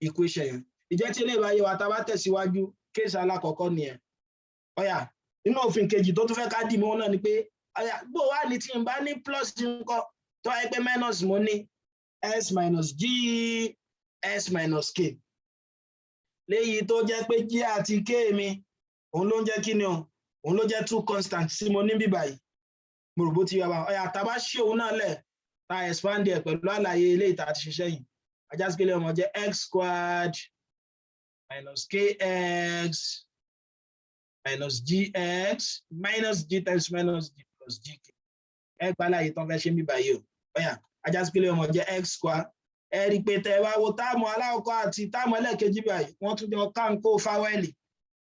equation yẹn. Ìjẹ́ tí eléyìí bá yé wa, tá a bá tẹ̀síwájú, case alákọ̀ọ́kọ́ nìyẹn. Ọ̀yà, nínú òfin kejì tó tún fẹ́ ká dì mọ́ náà ni pé, ọ̀yà, bó wà ní tí n bá ní plus ńkọ́? Tó wáyé pé minus, mo ní s minus g s minus k, léyìí tó jẹ́ pé g àti k mi Òun ló ń jẹ́ kí ni o? Òun ló jẹ́ two constant tí mo ní bí báyìí. Mo rò bó ti yé wa. Ó yá, tá a bá ṣí òun náà lẹ̀, tá a expand ẹ̀ pẹ̀lú àlàyé eléyìí tá a ti ṣiṣẹ́ yìí, á já sí pé ó máa jẹ́ x squared minus kx minus gx minus g times minus g plus gk. Ẹ gba àlàyé tán fẹ́ ṣe mí báyìí o. Ó yá, á já sí pé ó máa jẹ́ x square. Ẹ rí i pé tẹ́ ẹ bá wo term alákọ̀ọ́kọ́ àti term ẹlẹ́ẹ̀kejì báyìí, wọ́n tún jọ káńkó vowel.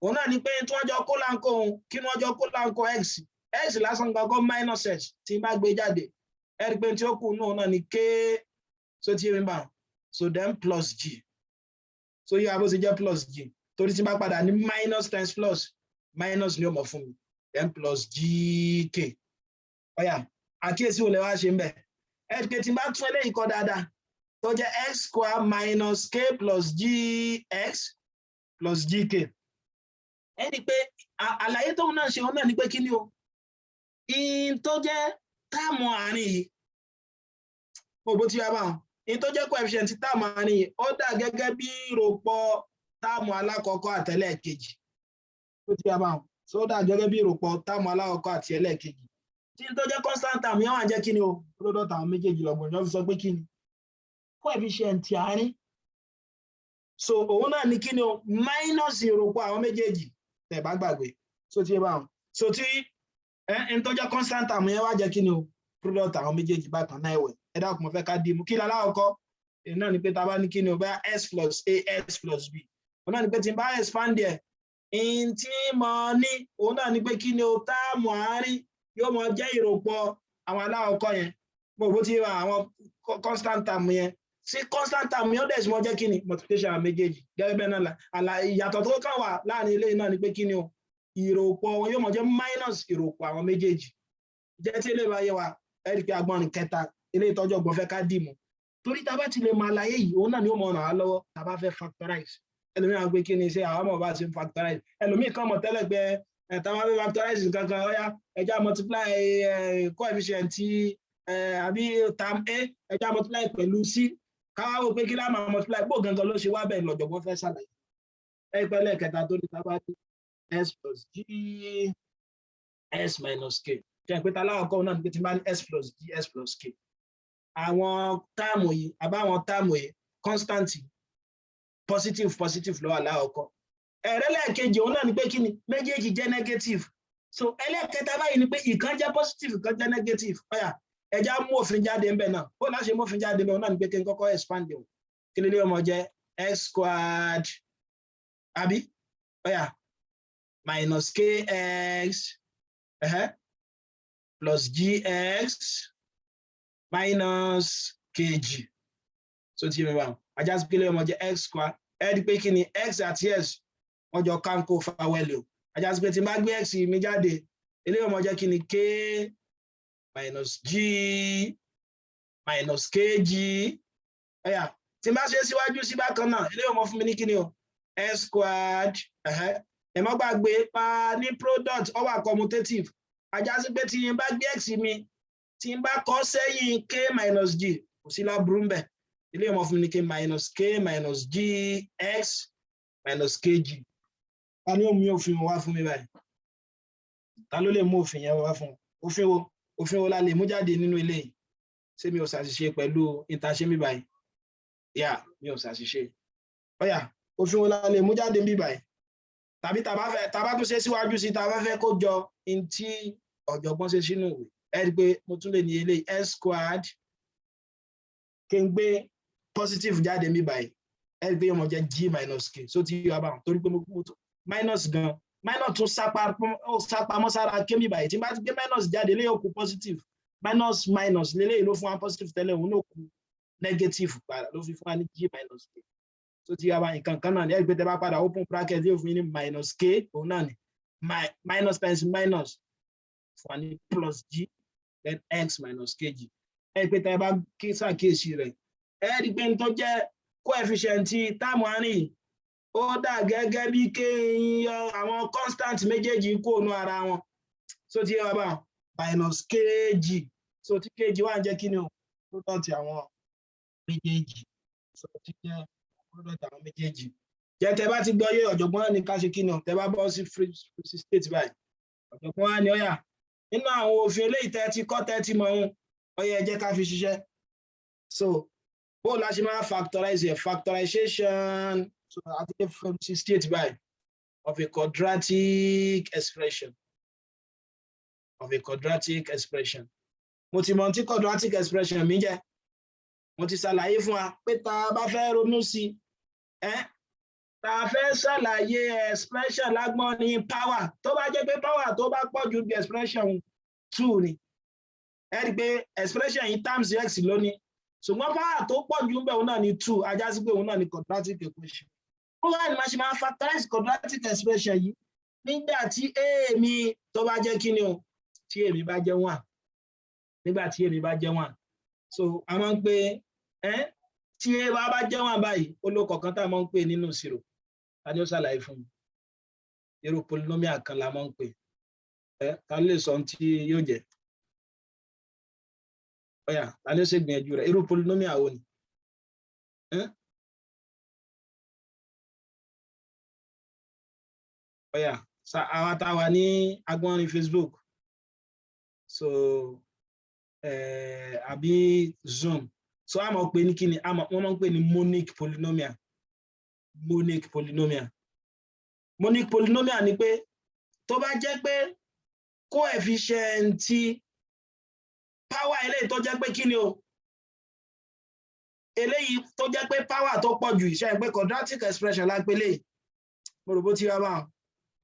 Òun náà ni pé tí wọ́n jọ kó láńkó òun kí wọ́n jọ kó láńkó x, x lásán gangan minus x tí n bá gbé jáde, ẹ rí i pé tí ó kù náà ni k. So tí mi bá so then plus g, so yíya bó ṣe jẹ́ plus g, torí tí n bá padà ní minus times plus, minus ni ó mọ̀ fún mi, then plus gk. Ó yá, àkíyèsí wo lẹ wá ṣe ń bẹ̀? Ẹ rí i pé tí n bá tún eléyìí kọ dáadáa, tó jẹ́ x square minus k plus gx plus gk, ẹ rí i pé àlàyé tóun náà ṣe, òun náà ni pé kí ni o? In tó jẹ́ term àárín yìí, gbogbo tí a bá wọn, in tó jẹ́ coefficient term àárín yìí, ó dà gẹ́gẹ́ bí ìròpọ̀ term alákọ̀ọ́kọ́ àtẹlẹ́ẹ̀kejì tó ti a bá wọn. So ó dà gẹ́gẹ́ bí ìròpọ̀ term alákọ̀ọ́kọ́ àti ẹlẹ́ẹ̀kejì, tí n tó jẹ́ constant term yẹn wà jẹ́ kí ni o? Product àwọn méjèèjì lọ́gbọ̀n yẹn fi sọ pé kí ni coefficient àárín? So òun náà ní kí ni o? Minus ìròpọ̀ àwọn méjèèjì, tẹ́ bá gbàgbé. So tí ẹ bá wọn, so tí ẹ n tó jẹ́ constant term yẹn wá jẹ́ kí ni o? Product àwọn méjèèjì bákan náà. Ẹ̀wẹ̀, ẹ dákun, mo fẹ́ ká dì mú kí lálákọ̀ọ́kọ́. Èyí náà ni pé tá a bá ní kí ni o? Bá s plus a s plus b, òun náà ni pé tí n bá expand ẹ̀, in tí mo ní, òun náà ni pé kí ni o? Term àárín yóò mọ jẹ́ ìròpọ̀ àwọn alákọ̀ọ́kọ́ yẹn, gbogbo tí àwọn constant term yẹn sí constant term yẹn, ó dẹ̀ sì mọ jẹ́ kí ni? Multiplication àwọn méjèèjì. Gẹ́gẹ́ bẹ́ẹ̀ náà, àlà ìyàtọ̀ tó kàn wà láàrin eléyìí náà ni pé kí ni o? Ìròpọ̀ wọn yóò mọ jẹ́ minus ìròpọ̀ àwọn méjèèjì. Jẹ́ tí eléyìí bá yé wa, ẹ rí i pé agbọ́nrin kẹta eléyìí tọ́jú ọgbọ́n fẹ́ ká dì mú, torí tá a bá ti lè mọ àlàyé yìí, òun náà ni ó mọ ràn á lọ́wọ́ tá a bá fẹ́ factorize. Ẹlòmíràn pé kí ni ṣe àwọn ọmọ bá ṣe ń factorize. Ẹlòmíì kan mọ̀ tẹ́lẹ̀ pé ẹ̀ tá a bá fẹ́ factorize kankan, ó yá, ẹ jẹ́ á multiply coefficient àbí term a, ẹ jẹ́ á multiply pẹ̀lú c, káwá wò pé kí lá máa multiply bó gangan ló ṣe wá bẹ́ẹ̀. Lọ́jọ̀gbọ́n fẹ́ ṣàlàyé ẹ pẹ́lẹ́ kẹta tó ní tá a bá ní s plus g s minus k. Ṣe pé ta láwọ̀kọ́ náà ní pé tí n bá ní s plus g s plus k, àwọn term yìí àbáwọn term yìí, constant positive positive ló wà láwọ̀kọ́. Ẹ̀rẹ́ lẹ́ẹ̀kejì, òun náà ni pé kí ni? Méjèèjì jẹ́ negative. So ẹlẹ́ẹ̀kẹta báyìí ni pé ìkan jẹ́ positive, ìkan jẹ́ negative. Ó yá, ẹ jẹ́ á mú òfin jáde ńbẹ náà. Ó láṣẹ mú òfin jáde ńbẹ, òun náà ni pé kí n kọ́kọ́ expand o. Kí lè ọmọ jẹ́? X squared, àbí? Ó yá, minus kx plus gx minus kg. So tí mi bá wọn, á já sí pé ó máa jẹ́ x square. Ẹ rí i pé kí ni? X àti s, wọ́n jọ kánkó vowel o. Á já sí pé tí n bá gbé x mi jáde, eléyìí ó máa jẹ́ kí ni? K minus g minus kg. Ó yá, tí n bá ṣe síwájú sí bákan náà, eléyìí ó máa fún mi ní kí ni o? S squared. Ẹ má gbàgbé pa ní product, ó wà commutative. Á já sí pé tí n bá gbé x mi, tí n bá kọ sẹ́yìn k minus g, kò sí láburú ń bẹ̀. Eléyìí ó máa fún mi ní k minus g x minus kg. Ta ni ó mú òfin wá fún mi báyìí? Ta ló lè mú òfin yẹn wá fún? Òfin wo? Òfin wo la lè mú jáde nínú eléyìí? Ṣé mi ò ṣàṣìṣe pẹ̀lú ìtàṣe mi báyìí? Yà, mi ò ṣàṣìṣe. Ó yá, òfin wo la lè mú jáde níbí báyìí? Tàbí tá bá fẹ́, tá bá tún ṣe síwájú sí, tá bá fẹ́ kó jọ in tí ọ̀jọ̀gbọ́n ṣe sínú ìwé, ẹ rí i pé mo tún lè ní eléyìí, s squared, kí n gbé positive jáde níbí báyìí, ẹ rí i pé yóò mọ jẹ́ g minus k. So ti yọ abáwọn, torí pé mo minus gan, minus tún sápamọ́ sára k mi báyìí. Tí n bá ti gbé minus jáde, eléyìí ó kù positive. Minus minus lélẹ́yìí ló fún wa positive tẹ́lẹ̀, òun ló kù negative padà, ló fi fún wa ní g minus k. So ti yọ abáwọn, nǹkan kan náà ní. Ẹ rí i pé tẹ́ bá padà open bracket, yóò fún yín ní minus k. Òun náà ní minus times minus fún wa ní plus g, then x minus kg. Ẹ rí i pé tẹ́ bá ṣàkíyèsí rẹ̀, ẹ rí i pé n tó jẹ́ coefficient term àárín yìí, ó dà gẹ́gẹ́ bí kéèyàn yọ àwọn constant méjèèjì kó nu ara wọn. So ti yẹ wá bá minus kg, so tí kg wà ń jẹ́ kí ni o? Product àwọn méjèèjì. So ti jẹ́ product àwọn méjèèjì. Jẹ́ tẹ́ bá ti gbọ́ yé, ọ̀jọ̀gbọ́n ní ká ṣe kí ni o? Tẹ́ bá bọ́ sí free state báyìí, ọ̀jọ̀gbọ́n wa ní ọ̀yà nínú àwọn òfin eléyìí tẹ́ ti kọ́, tẹ́ ti mọ̀ ohun ọ̀yà, ẹ jẹ́ ká fi ṣiṣẹ́. So bó la ṣe máa factorize yẹ, factorization. So àti dé frame 68 báyìí, of a quadratic expression, of a quadratic expression. Mo ti mọ̀ tí quadratic expression mi jẹ́. Mo ti ṣàlàyé fún wa pé tá a bá fẹ́ ronú sí ẹ, tá a fẹ́ ṣàlàyé expression lágbọ́n ní power, tó bá jẹ́ pé power tó bá pọ̀ ju bí expression two ni, ẹ rí i pé expression yìí times x lónìí, ṣùgbọ́n power tó pọ̀ jù ń bẹ̀, òun náà ní two, á já sí pé òun náà ní quadratic equation. Ó wà ní máa ṣe máa factorize quadratic expression yìí nígbà tí a mi tó bá jẹ́ kíni o, tí a mi bá jẹ́ one, nígbà tí a mi bá jẹ́ one. So a máa ń pè ẹ́, tí a bá jẹ́ one báyìí, ó ló kọ̀ọ̀kan tá a máa ń pè nínú ìṣirò. Ta ni ó ṣàlàyé fún mi? Irú polynomial kan la máa ń pè ẹ. Ta ló lè sọ ohun tí yóò jẹ́? Ọ̀yà, ta ló ṣe gbìyànjú rẹ̀? Irú polynomial wo ni? Ẹ́? Ọ̀yà, àwa tá a wà ní agbọ́nrin Facebook, so àbí Zoom, so a mọ̀ pé ní kíni wọ́n máa ń pè ní monic polynomial. Monic polynomial, monic polynomial ni pé tó bá jẹ́ pé coefficient power eléyìí tó jẹ́ pé kíni o, eléyìí tó jẹ́ pé power tó pọ̀ jù, iṣẹ́ pé quadratic expression la pè léyìí. Mo rò bó ti wá báwọn.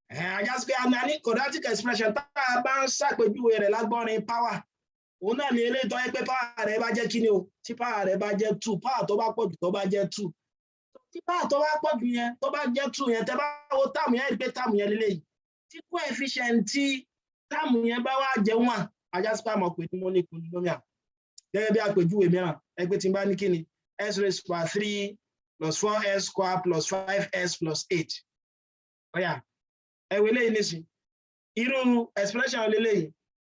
Á já sí pé a ní quadratic expression tá a bá ń ṣàpèjúwe rẹ̀ lágbọ́nrin power, òun náà ni eléyìí tó jẹ́ pé power rẹ̀ bá jẹ́ kíni o, tí power rẹ̀ bá jẹ́ two, power tó bá pọ̀ jù tó bá jẹ́ two, tí power tó bá pọ̀ jù yẹn tó bá jẹ́ two yẹn, tẹ́ bá wo term yẹn, rí pé term yẹn lélẹ́yìí, tí coefficient tí term yẹn bá wá jẹ́ one, á já sí pé a mọ̀ pé ní monic polynomial. Gẹ́gẹ́ bí àpèjúwe mìíràn, ẹgbẹ́ tí n bá ní kíni, x raised power three plus four x square plus five x plus eight. Ọ̀yà, ẹ̀wẹ̀ lẹ́yìn nísìn, irú expression lélẹ́yìn,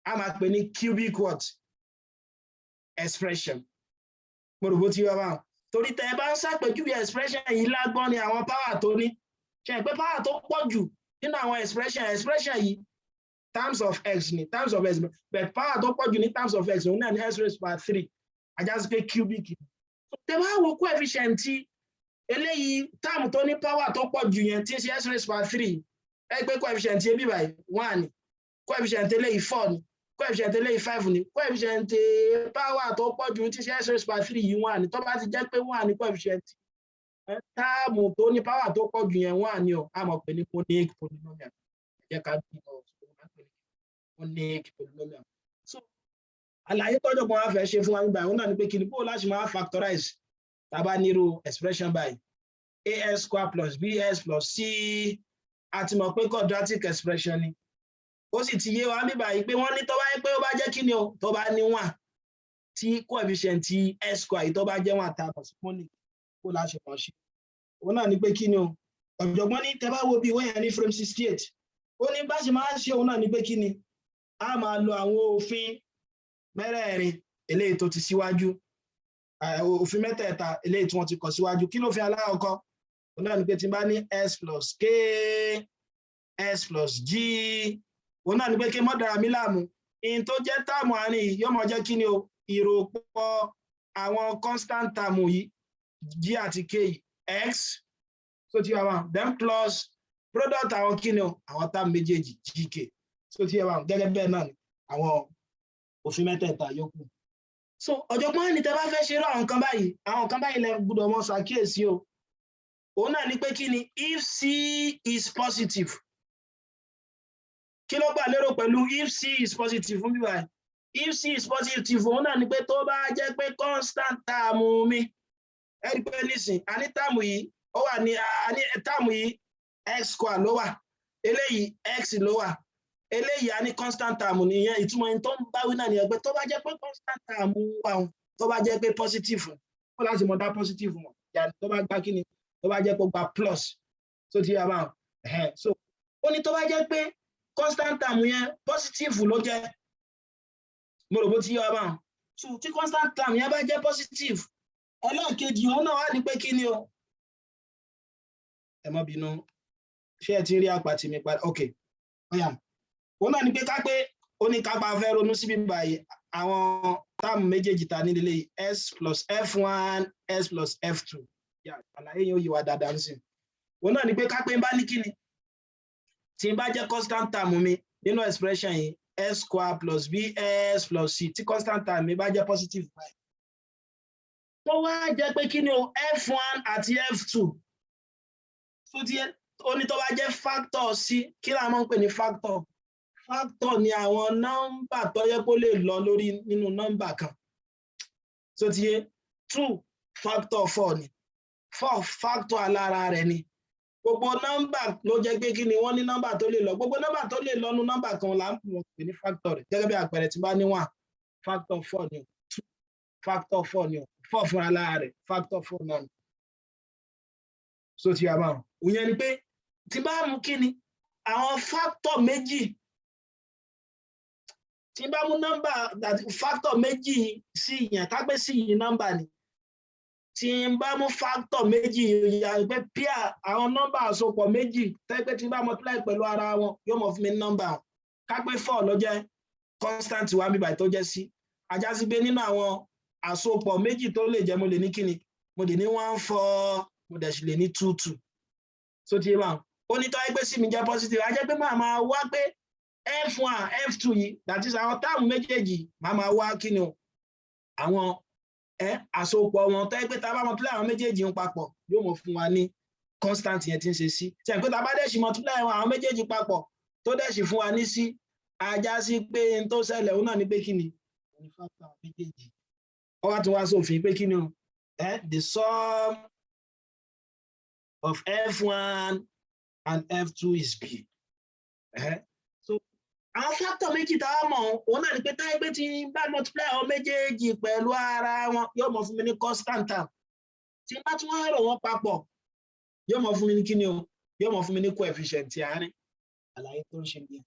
a máa pè ní cubic what? Expression. Mo rò bó ti wá báwọn, torí tẹ ẹ bá ń ṣàpèjúwe expression yìí lágbọ́n ni àwọn power tó ní ṣe é pé power tó pọ̀ jù nínú àwọn expression yìí, terms of x ni, terms of x, but power tó pọ̀ jù ní terms of x, òun náà ní x raised by three, á já sí pé cubic. Tẹ bá wo coefficient tí eléyìí, term tó ní power tó pọ̀ jù yẹn, tí ń ṣe x raised by three, ẹ pé coefficient ebi báyìí one ni, coefficient eléyìí four ni, coefficient eléyìí five ni, coefficient power tó pọ̀ jù tí ń ṣe x raised by three yìí, one ni. Tó bá ti jẹ́ pé one ni coefficient term tó ní power tó pọ̀ jù yẹn, one ni o, a mọ̀ pé ní monic polynomial. Ẹ jẹ́ ká bí ọ monic polynomial. So àlàyé tọ́jọ́ kan wá fẹ́ ṣe fún wa nígbà yẹn náà ni pé kí ni, bó láti máa factorize tá a bá nírú expression báyìí, ax square plus bx plus c. A ti mọ̀ pé quadratic expression ni. Ó sì ti yé wa níbà yìí pé wọ́n ní tó bá yẹ pé ó bá jẹ́ kí ni o, tó bá ní one, tí coefficient x square yìí tó bá jẹ́ one, tá a mọ̀ sí monic, kó láṣẹ mọ̀ ṣe. Òun náà ni pé kí ni o, ọ̀jọ̀gbọ́n ní tẹ́ bá wo bí ìwé yẹn ní frame 68, ó ní bá ṣe máa ṣe, òun náà ni pé kí ni, a máa lo àwọn òfin mẹ́rẹ̀ẹ̀rin eléyìí tó ti síwájú, òfin mẹ́tẹ̀ẹ̀ta eléyìí tí wọ́n ti kọ síwájú. Kí ló fi alákọ̀ọ́kọ́? Òun náà ni pé tí n bá ní x plus k, x plus g, òun náà ni pé kí n mọ́ dára mi láàmú, in tó jẹ́ term àárín yìí yóò mọ jẹ́ kí ni o, ìròpọ̀ àwọn constant term yìí, g àti k yìí, x, so ti yà wá, then plus product àwọn kí ni o, àwọn term méjèèjì, gk. So ti yà wá, gẹ́gẹ́ bẹ́ẹ̀ náà ni àwọn òfin mẹ́tẹ̀ẹ̀ta yòókù. So ọ̀jọ̀gbọ́n ní tẹ́ bá fẹ́ ṣe irú àwọn nǹkan báyìí, àwọn nǹkan báyìí lẹ gbọ́dọ̀ mọ̀ ṣàkíyèsí o. Òun náà ni pé kí ni, if c is positive. Kí ló gbà lérò pẹ̀lú if c is positive fún bíbá? If c is positive, òun náà ni pé tó bá jẹ́ pé constant term mi, ẹ rí i pé nísìn a ní term yìí, ó wà ní, a ní term yìí, x square ló wà, eléyìí x ló wà, eléyìí a ní constant term nìyẹn. Ìtumọ̀ ẹni tó ń báwí náà nìyẹn pé tó bá jẹ́ pé constant term wà, tó bá jẹ́ pé positive, ó láti mọ̀ dá positive mọ̀ yàtọ̀, tó bá gba kíni, tó bá jẹ́ pé ó gba plus. So ti yà bá, so ó ní tó bá jẹ́ pé constant term yẹn positive ló jẹ́, mo rò bó ti yé wa báwọn. So tí constant term yẹn bá jẹ́ positive, ẹlẹ́ẹ̀kejì òun náà wá ní pé kí ni o, Ẹ má bínú, ṣé ẹ ti rí àpàtì mi padà? Ok, ọ̀yà, òun náà ni pé ká pé ó ní ká bá fẹ́ ronú síbí báyìí, àwọn term méjèèjì ta ní lílé, s plus f1 s plus f2. Àlàyé yẹn ó yí wa dáadáa ń sìn. Òun náà ni pé ká pé ń bá ní kíni, tí n bá jẹ́ constant term mi nínú expression yìí, s square plus bs plus c, tí constant term mi bá jẹ́ positive báyìí, tó wá jẹ́ pé kí ni o, f1 àti f2 tó ti ó ní tó bá jẹ́ factor c. Kí la máa ń pè ní factor? Factor ni àwọn nọ́mbà tó yẹ kó lè lọ lórí nínú nọ́mbà kan tó ti yé. Two factor four ni, four factor alára rẹ̀ ni. Gbogbo nọ́mbà ló jẹ́ pé kí ni, wọ́n ní nọ́mbà tó lè lọ. Gbogbo nọ́mbà tó lè lọ nú nọ́mbà kan là ń pè ní factor rẹ̀. Gẹ́gẹ́ bí àpẹẹrẹ, tí bá ní one, factor four ni. Two, factor four ni. Four fúnra lára rẹ̀, factor four náà ni. So ti yà báwọn, òyìn ni pé tí bá mú kí ni, àwọn factor méjì, tí bá mú nọ́mbà factor méjì sí ìyẹn, ká gbé sí yìí nọ́mbà ni, tí n bá mú factor méjì ìyá pé pair àwọn nọ́mbà àsopọ̀ méjì tẹ́ pé tí n bá multiply pẹ̀lú ara wọn, yóò mọ̀ fún mi ní nọ́mbà. Ká pé four ló jẹ́ constant wa bíbà tó jẹ́ sí ajá sí pé nínú àwọn àsopọ̀ méjì tó lè jẹ́, mo lè ní kíni, mo lè ní one four, mo dẹ̀ sì lè ní two two. So ti yé báwọn, ó ní tọ́ pé sí mi jẹ́ positive, a jẹ́ pé máa máa wá pé f1 f2 yìí, that is àwọn term méjèèjì, máa máa wá kíni o, àwọn àsopọ̀ wọn tẹ́ pé tá a bá multiply àwọn méjèèjì ń papọ̀, yóò mọ̀ fún wa ní constant yẹn tí ń ṣe sí. Ṣe pé tá a bá dẹ̀ sì multiply àwọn méjèèjì papọ̀, tó dẹ̀ sì fún wa ní sí, ajá sí pé n tó ṣẹlẹ̀ òun náà ní pé kíni ní factor méjèèjì. Ó wá tún wá sófin pé kíni o, the sum of f1 and f2 is b. So àwọn factor méjì tá a mọ̀, òun náà ni pé táyé pé tí n bá multiply àwọn méjèèjì pẹ̀lú ara wọn, yóò mọ̀ fún mi ní constant term. Tí n bá tún wá rò wọ́n papọ̀, yóò mọ̀ fún mi ní kíni o, yóò mọ̀ fún mi ní coefficient àárín. Àlàyé tó ń ṣe nìyẹn.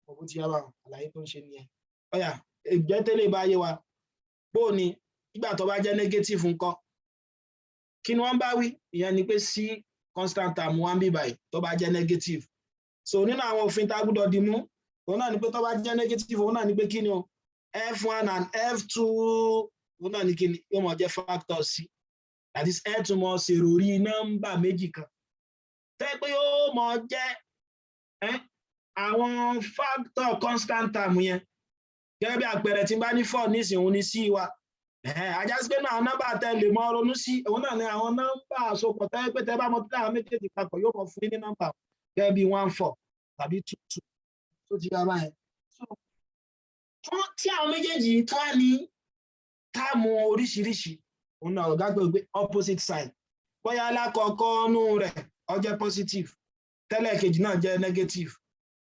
Mo ti yá wa, àlàyé tó ń ṣe nìyẹn. Ọ̀yà, ìjẹ́ tẹ́lẹ̀ bá yé wa, bó ni ìgbà tó bá jẹ́ negative ńkọ́? Kí ni wọ́n bá wí? Ìyẹn ni pé sí constant term one bí báyìí tó bá jẹ́ negative. So nínú àwọn òfin tá a gbọ́dọ̀ dì mú, òun náà ni pé tó bá jẹ́ negative, òun náà ni pé kí ni o, f1 and f2, òun náà ni kí ni, yóò mọ̀ jẹ́ factor c. That is, ẹ tún mọ̀ ṣèròrí nọ́mbà méjì kan tẹ́ pé yóò mọ̀ jẹ́ àwọn factor constant term yẹn. Gẹ́gẹ́ bí àpẹẹrẹ, tí n bá ní four nísìnyí, òun ní c wa. Ajá sí pé náà àwọn nọ́mbà tẹ lè mọ ronú sí, òun náà ní àwọn nọ́mbà àsopọ̀ tẹ́ pé tẹ́ bá multiply àwọn méjèèjì papọ̀, yóò mọ fún yín ní nọ́mbà gẹ́gẹ́ bí one four tàbí two two. Tó ti yára báyẹn. Tí àwọn méjèèjì tó wà ní term oríṣiríṣi, òun náà ọ̀gá pé opposite sign, bóyá alákọ̀ọ́kọ́ nú rẹ̀ ó jẹ́ positive, tẹ́lẹ̀ kejì náà jẹ́ negative.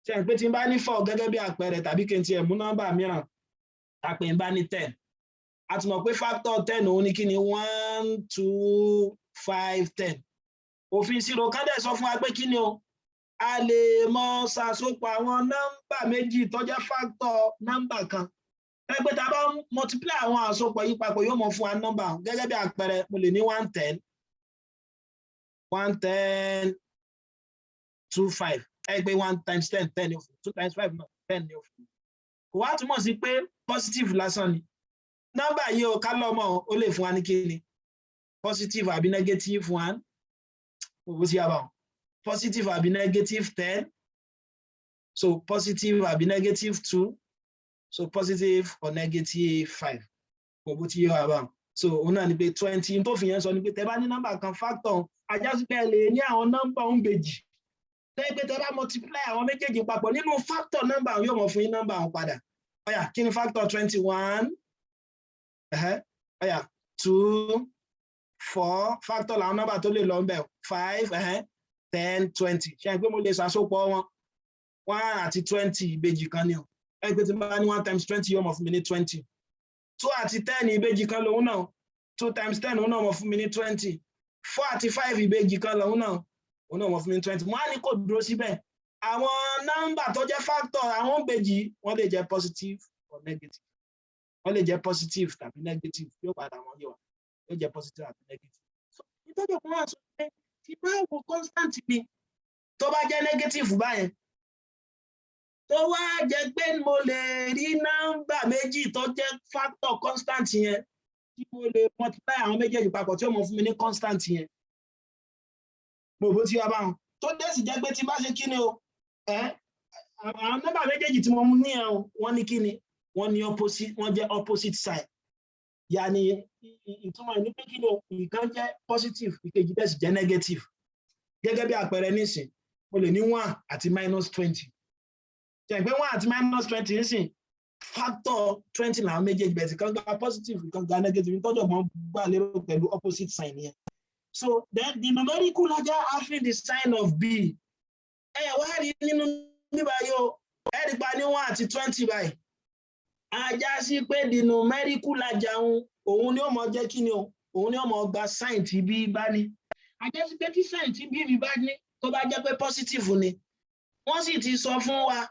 Ṣe pé tí n bá ní four gẹ́gẹ́ bí àpẹẹrẹ, tàbí kí n tiẹ̀ mú nọ́mbà mìíràn, tàpé n bá ní 10, a ti mọ̀ pé factor 10 òun ni kí ni, one, two, five, 10. Òfin ìṣirò kan dẹ̀ sọ fún wa pé kí ni o, a lè mọ ṣàsopọ̀ àwọn nọ́mbà méjì tó jẹ́ factor nọ́mbà kan, ẹgbẹ́ tá a bá multiply àwọn àsopọ̀ yìí papọ̀, yóò mọ fún wa nọ́mbà. Gẹ́gẹ́ bí àpẹẹrẹ, mo lè ní one ten, one ten two five. Ẹ pé one times 10, 10 ni ó fún. Two times five náà, 10 ni ó fún. Kò wá túmọ̀ sí pé positive lásán ni nọ́mbà yìí o. Ká lọ́mọ, ó lè fún wa ní kíni, positive àbí negative one, bó ti yà bá wọn, positive àbí negative 10, so positive àbí negative two, so positive or negative five, kò bó ti yé wa bá wọn. So òun náà ni pé 20 tó fi yẹn sọ ni pé tẹ bá ní nọ́mbà kan factor, ajá sí pé ẹ lè ní àwọn nọ́mbà ń bèjì tẹ́ pé tẹ bá multiply àwọn méjèèjì papọ̀ nínú factor nọ́mbà, yóò mọ̀ fún yín nọ́mbà wọn padà. Ọ̀yà, kí ni factor 21? Ọ̀yà, two, four, factor làwọn nọ́mbà tó lè lọ ń bẹ̀, five, 10, 20. Ṣe é pé mo lè ṣàsopọ̀ wọn? One àti 20, ìbejì kan ni o. Ẹ pé tí n bá ní one times 20, yóò mọ̀ fún mi ní 20. Two àti 10, ìbejì kan lòun náà. Two times 10, òun náà mọ̀ fún mi ní 20. Four àti five, ìbejì kan lòun náà, òun náà mọ̀ fún mi ní 20. Mo á ní kò dúró síbẹ̀. Àwọn nọ́mbà tó jẹ́ factor àwọn ìbejì, wọ́n lè jẹ́ positive or negative. Wọ́n lè jẹ́ positive tàbí negative. Yóò padà wọ́n yé wa, yóò jẹ́ positive àbí negative. So ìtọ́jú kan wà sọ pé tí Tí bá wo constant mi tó bá jẹ́ negative báyẹn, tó wá jẹ́ pé mo lè rí nọ́mbà méjì tó jẹ́ factor constant yẹn, tí mo lè multiply àwọn méjèèjì papọ̀ tí ó mọ fún mi ní constant yẹn, gbogbo tí wàá bá wọn tó dé sì jẹ́ pé tí bá ṣe kí ni o, ẹ àwọn nọ́mbà méjèèjì tí mo mú ní ẹ o, wọ́n ní kí ni, wọ́n ní opposite, wọ́n jẹ́ opposite sign. Yàní ìtumọ̀ ẹ̀ ní pé kí ni o, ìkan jẹ́ positive, ìkejì dẹ̀ sì jẹ́ negative. Gẹ́gẹ́ bí àpẹẹrẹ nísìn, mo lè ní 1 àti -20. Jẹ́ pé 1 àti -20 nísìn, factor 20 làwọn méjèèjì bẹ̀rẹ̀ sí, kan gba positive, kan gba negative. Nítọ́jọ́ mọ́ gbà lérò pẹ̀lú opposite sign yẹn. So then the numerical larger having the sign of b, ẹ wá rí nínú bíbá yóò, ẹ rí pa ní 1 àti 20 báyìí, a já sí pé the numerical larger òun ni ó mọ jẹ́ kí ni o, òun ni ó mọ gba sign tí b bá ní. A já sí pé tí sign tí b mi bá ní, tó bá jẹ́ pé positive ni, wọ́n sì ti sọ fún wa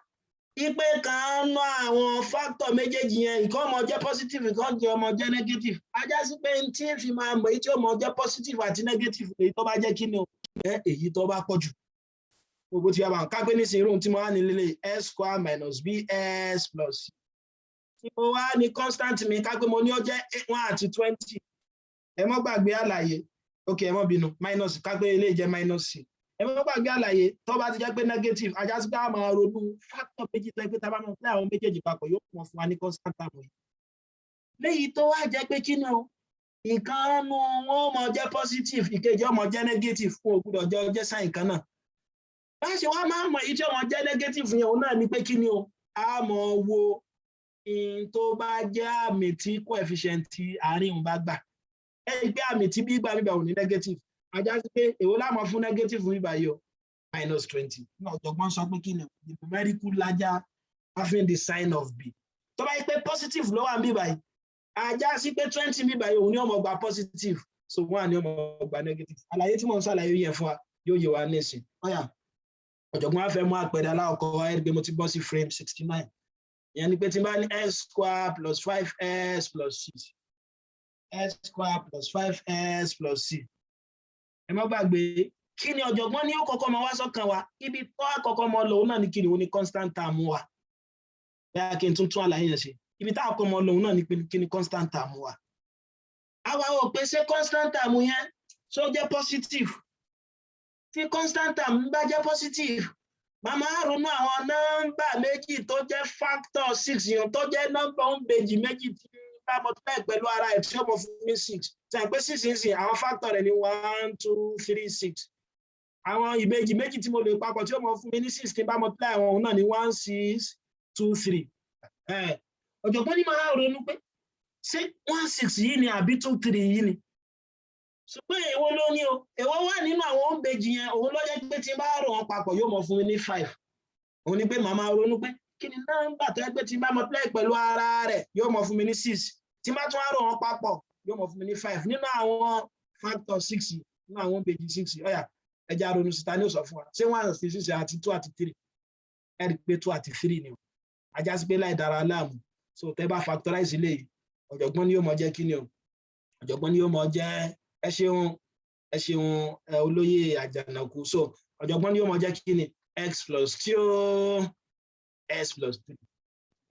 ipe kan ná àwọn factor méjèèjì yẹn, ìkan ọmọ jẹ́ positive, ìkan jẹ́ ọmọ jẹ́ negative. A já sí pé tí ń fi máa mọ̀ èyí tí ó mọ jẹ́ positive àti negative, èyí tó bá jẹ́ kí ni o, èyí tó bá pọ̀ jù. Gbogbo tí a bá ń ká pé nísìnyí, irú tí mo wá ní lélẹ̀, s square minus bs plus c, tí mo wá ní constant mi, ká pé mo ní ó jẹ́ 1 àti 20. Ẹ mọ́ gbàgbé àlàyé. Ok, ẹ mọ́ bínú, minus, ká pé eléyìí jẹ́ minus c. Ẹ mọ́ gbàgbé àlàyé, tó bá ti jẹ́ pé negative, a já sí pé a máa ronú factor méjì tó yẹ pé tá a bá máa pẹ́ àwọn méjèèjì papọ̀, yóò pọ̀ fún wa ní constant term yìí. Léyìí tó wá jẹ́ pé kí ni o, ìkan nu wọn máa jẹ́ positive, ìkejì ó máa jẹ́ negative, fún ògbúdọ̀ jẹ́ sign kan náà. Bá ṣe wá máa mọ̀ èyí tí ó máa jẹ́ negative yẹn, òun náà ni pé kí ni o, a máa wo in tó bá jẹ́ àmì tí coefficient àárín òun bá gbà. Ẹ rí i pé àmì tí b gbà bíbà ò ní negative. A já sí pé èwo la máa fún negative bíbà yìí o? Minus 20. Ní ọ̀jọ̀gbọ́n sọ pé kí ni, the numerical larger having the sign of b. Tó bá yẹ pé positive ló wà ń bíbà yìí, a já sí pé 20 bíbà yìí, òun ni ó máa gba positive, so 1 ni ó máa gba negative. Àlàyé tí mò ń ṣàlàyé yẹn fún wa yóò yé wa nísìn. Ọ̀yà, ọ̀jọ̀gbọ́n á fẹ́ mú àpẹẹrẹ aláwọ̀kọ́ wa. Ẹ rí i pé mo ti bọ́ sí frame 69. Ìyẹn ni pé tí n bá ní s square plus five s plus six, s square plus five s plus six, ẹ má gbàgbé kí ni ọ̀jọ̀gbọ́n ní ó kọ́kọ́ máa wá sọ́kàn wa. Ibi tó àkọ́kọ́ mọ́ lòun náà ní kí ni, òun ní constant term wa. Bẹ́ẹ̀ kí n tún tún àlàyé yẹn ṣe, ibi tá àkọ́kọ́ mọ́ lòun náà ní kí ni constant term wa. Àwa ò pé ṣé constant term yẹn ṣó jẹ́ positive? Tí constant term bá jẹ́ positive, màmá ronú àwọn nọ́mbà méjì tó jẹ́ factor six yẹn, tó jẹ́ nọ́mbà òǹbejì méjì tí bá multiply pẹ̀lú ara ẹ̀ tí ó mọ̀ fún mi six. Tí a pé six ń sìn, àwọn factor rẹ̀ ní 1, 2, 3, 6. Àwọn ìbejì méjì tí mo lè papọ̀ tí ó mọ̀ fún mi ní six tí bá multiply àwọn òun náà ní 1, 6, 2, 3. Ọ̀jọ̀gbọ́n ní máa ronú pé ṣé 1, 6 yìí ni àbí 2, 3 yìí ni? Ṣùgbọ́n èwo ló ní o, èwo wà nínú àwọn òǹbejì yẹn, òun ló jẹ́ pé tí n bá rò wọn papọ̀ yóò mọ̀ fún mi ní 5? Òun ni pé màá máa ronú pé kí ni nọ́mbà tó yẹ pé tí n bá multiply pẹ̀lú ara rẹ̀ yóò mọ̀ fún mi ní 6, tí n bá tún rò wọn papọ̀ yóò mọ̀ fún mi ní 5 nínú àwọn factor 6, nínú àwọn òǹbejì 6. Ọ̀yà, ẹ jẹ́ á ronú síta ní ó sọ fún wa, ṣé 1 àti 6 àti 2 àti 3? Ẹ rí i pé 2 àti 3 ni o. A já sí pé láì dára láàmú, so tẹ́ bá factorize ilé yìí, ọ̀jọ̀gbọ́n ni yóò mọ jẹ́ kí ni o, ọ̀jọ̀gbọ́n ni yóò mọ jẹ́. Ẹ ṣeun, ẹ ṣeun, ẹ olóyè Àjànàkú. So ọ̀jọ̀gbọ́n ni yóò mọ jẹ́ kí ni, x plus 2, x plus 3,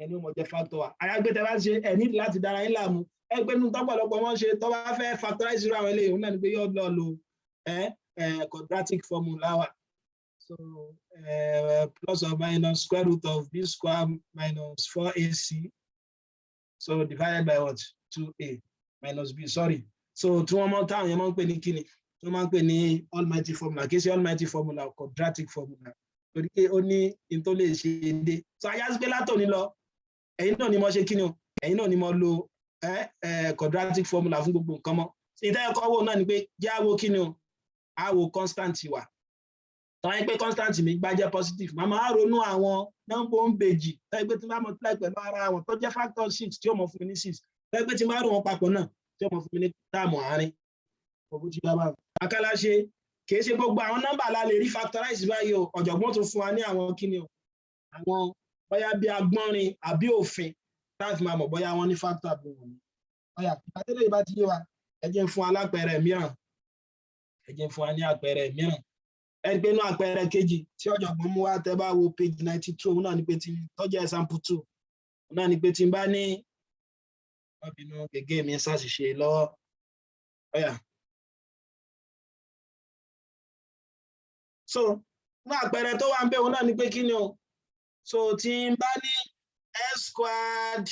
ẹni ó mọ jẹ́ factor wa. Àyàgbé tẹ́ bá ṣe ẹ ní láti dára yín láàmú. Ẹgbẹ́ nínú tọ́pọ̀lọpọ̀ wọn ṣe tó bá fẹ́ factorize irú àwọn eléyìí, òun náà ni pé yóò lọ lo ẹ ẹ quadratic formula wa. So plus or minus square root of b square minus 4ac, so divided by what? 2a minus b, sorry. So tí wọ́n mọ̀ táwọn yẹn máa ń pè ní kíni, tí wọ́n máa ń pè ní almighty formula, kì í ṣe almighty formula, quadratic formula, torí pé ó ní in tó lè ṣe dé. So a já sí pé látòní lọ, ẹ̀yin náà ni mo ṣe kíni o, ẹ̀yin náà ni mo lo quadratic formula fún gbogbo nǹkan mọ́. Ìtẹ́ẹ̀kọ́ wò náà ni pé jẹ́ àwo kíni o, àwo constant wa. Tọ́ ẹ pé constant mi bá jẹ́ positive, màá máa ronú àwọn nọ́mbà òǹbejì tọ́ ẹ pé tí n bá multiply pẹ̀lú ara wọn tó jẹ́ factor 6 tí ó mọ̀ fún mi ní 6, tọ́ ẹ pé tí n bá rò wọn papọ̀ náà tí ó mọ̀ fún mi ní term àárín. Ògùn ti bá akálá ṣe, kìí ṣe gbogbo àwọn nọ́mbà la lè rí factorize báyìí o. Ọ̀jọ̀gbọ́n tún fún wa ní àwọn kíni o, àwọn bóyá bí agbọ́nrin àbí òfin táàfin máa mọ̀ bóyá wọ́n ní factor àbí wọn ní. Ọ̀yà, ìbátẹ́lẹ̀ ìbá ti yé wa, ẹ jẹ́ fún alápẹ̀rẹ̀ mìíràn. Ẹ jẹ́ fún wa ní àpẹẹrẹ mìíràn. Ẹ rí pé inú àpẹẹrẹ kejì tí ọ̀jọ̀gbọ́n mú wá, tẹ́ bá wo page 92, òun náà ni pé tí tọ́jú example 2, òun náà ni pé tí n bá ní, wọ́n bínú, gègé mi ń ṣàṣìṣe lọ́wọ́ ọ̀yà. So ní àpẹẹrẹ tó wà ń bẹ̀, òun náà ni pé kí ni o? So tí n bá ní x squared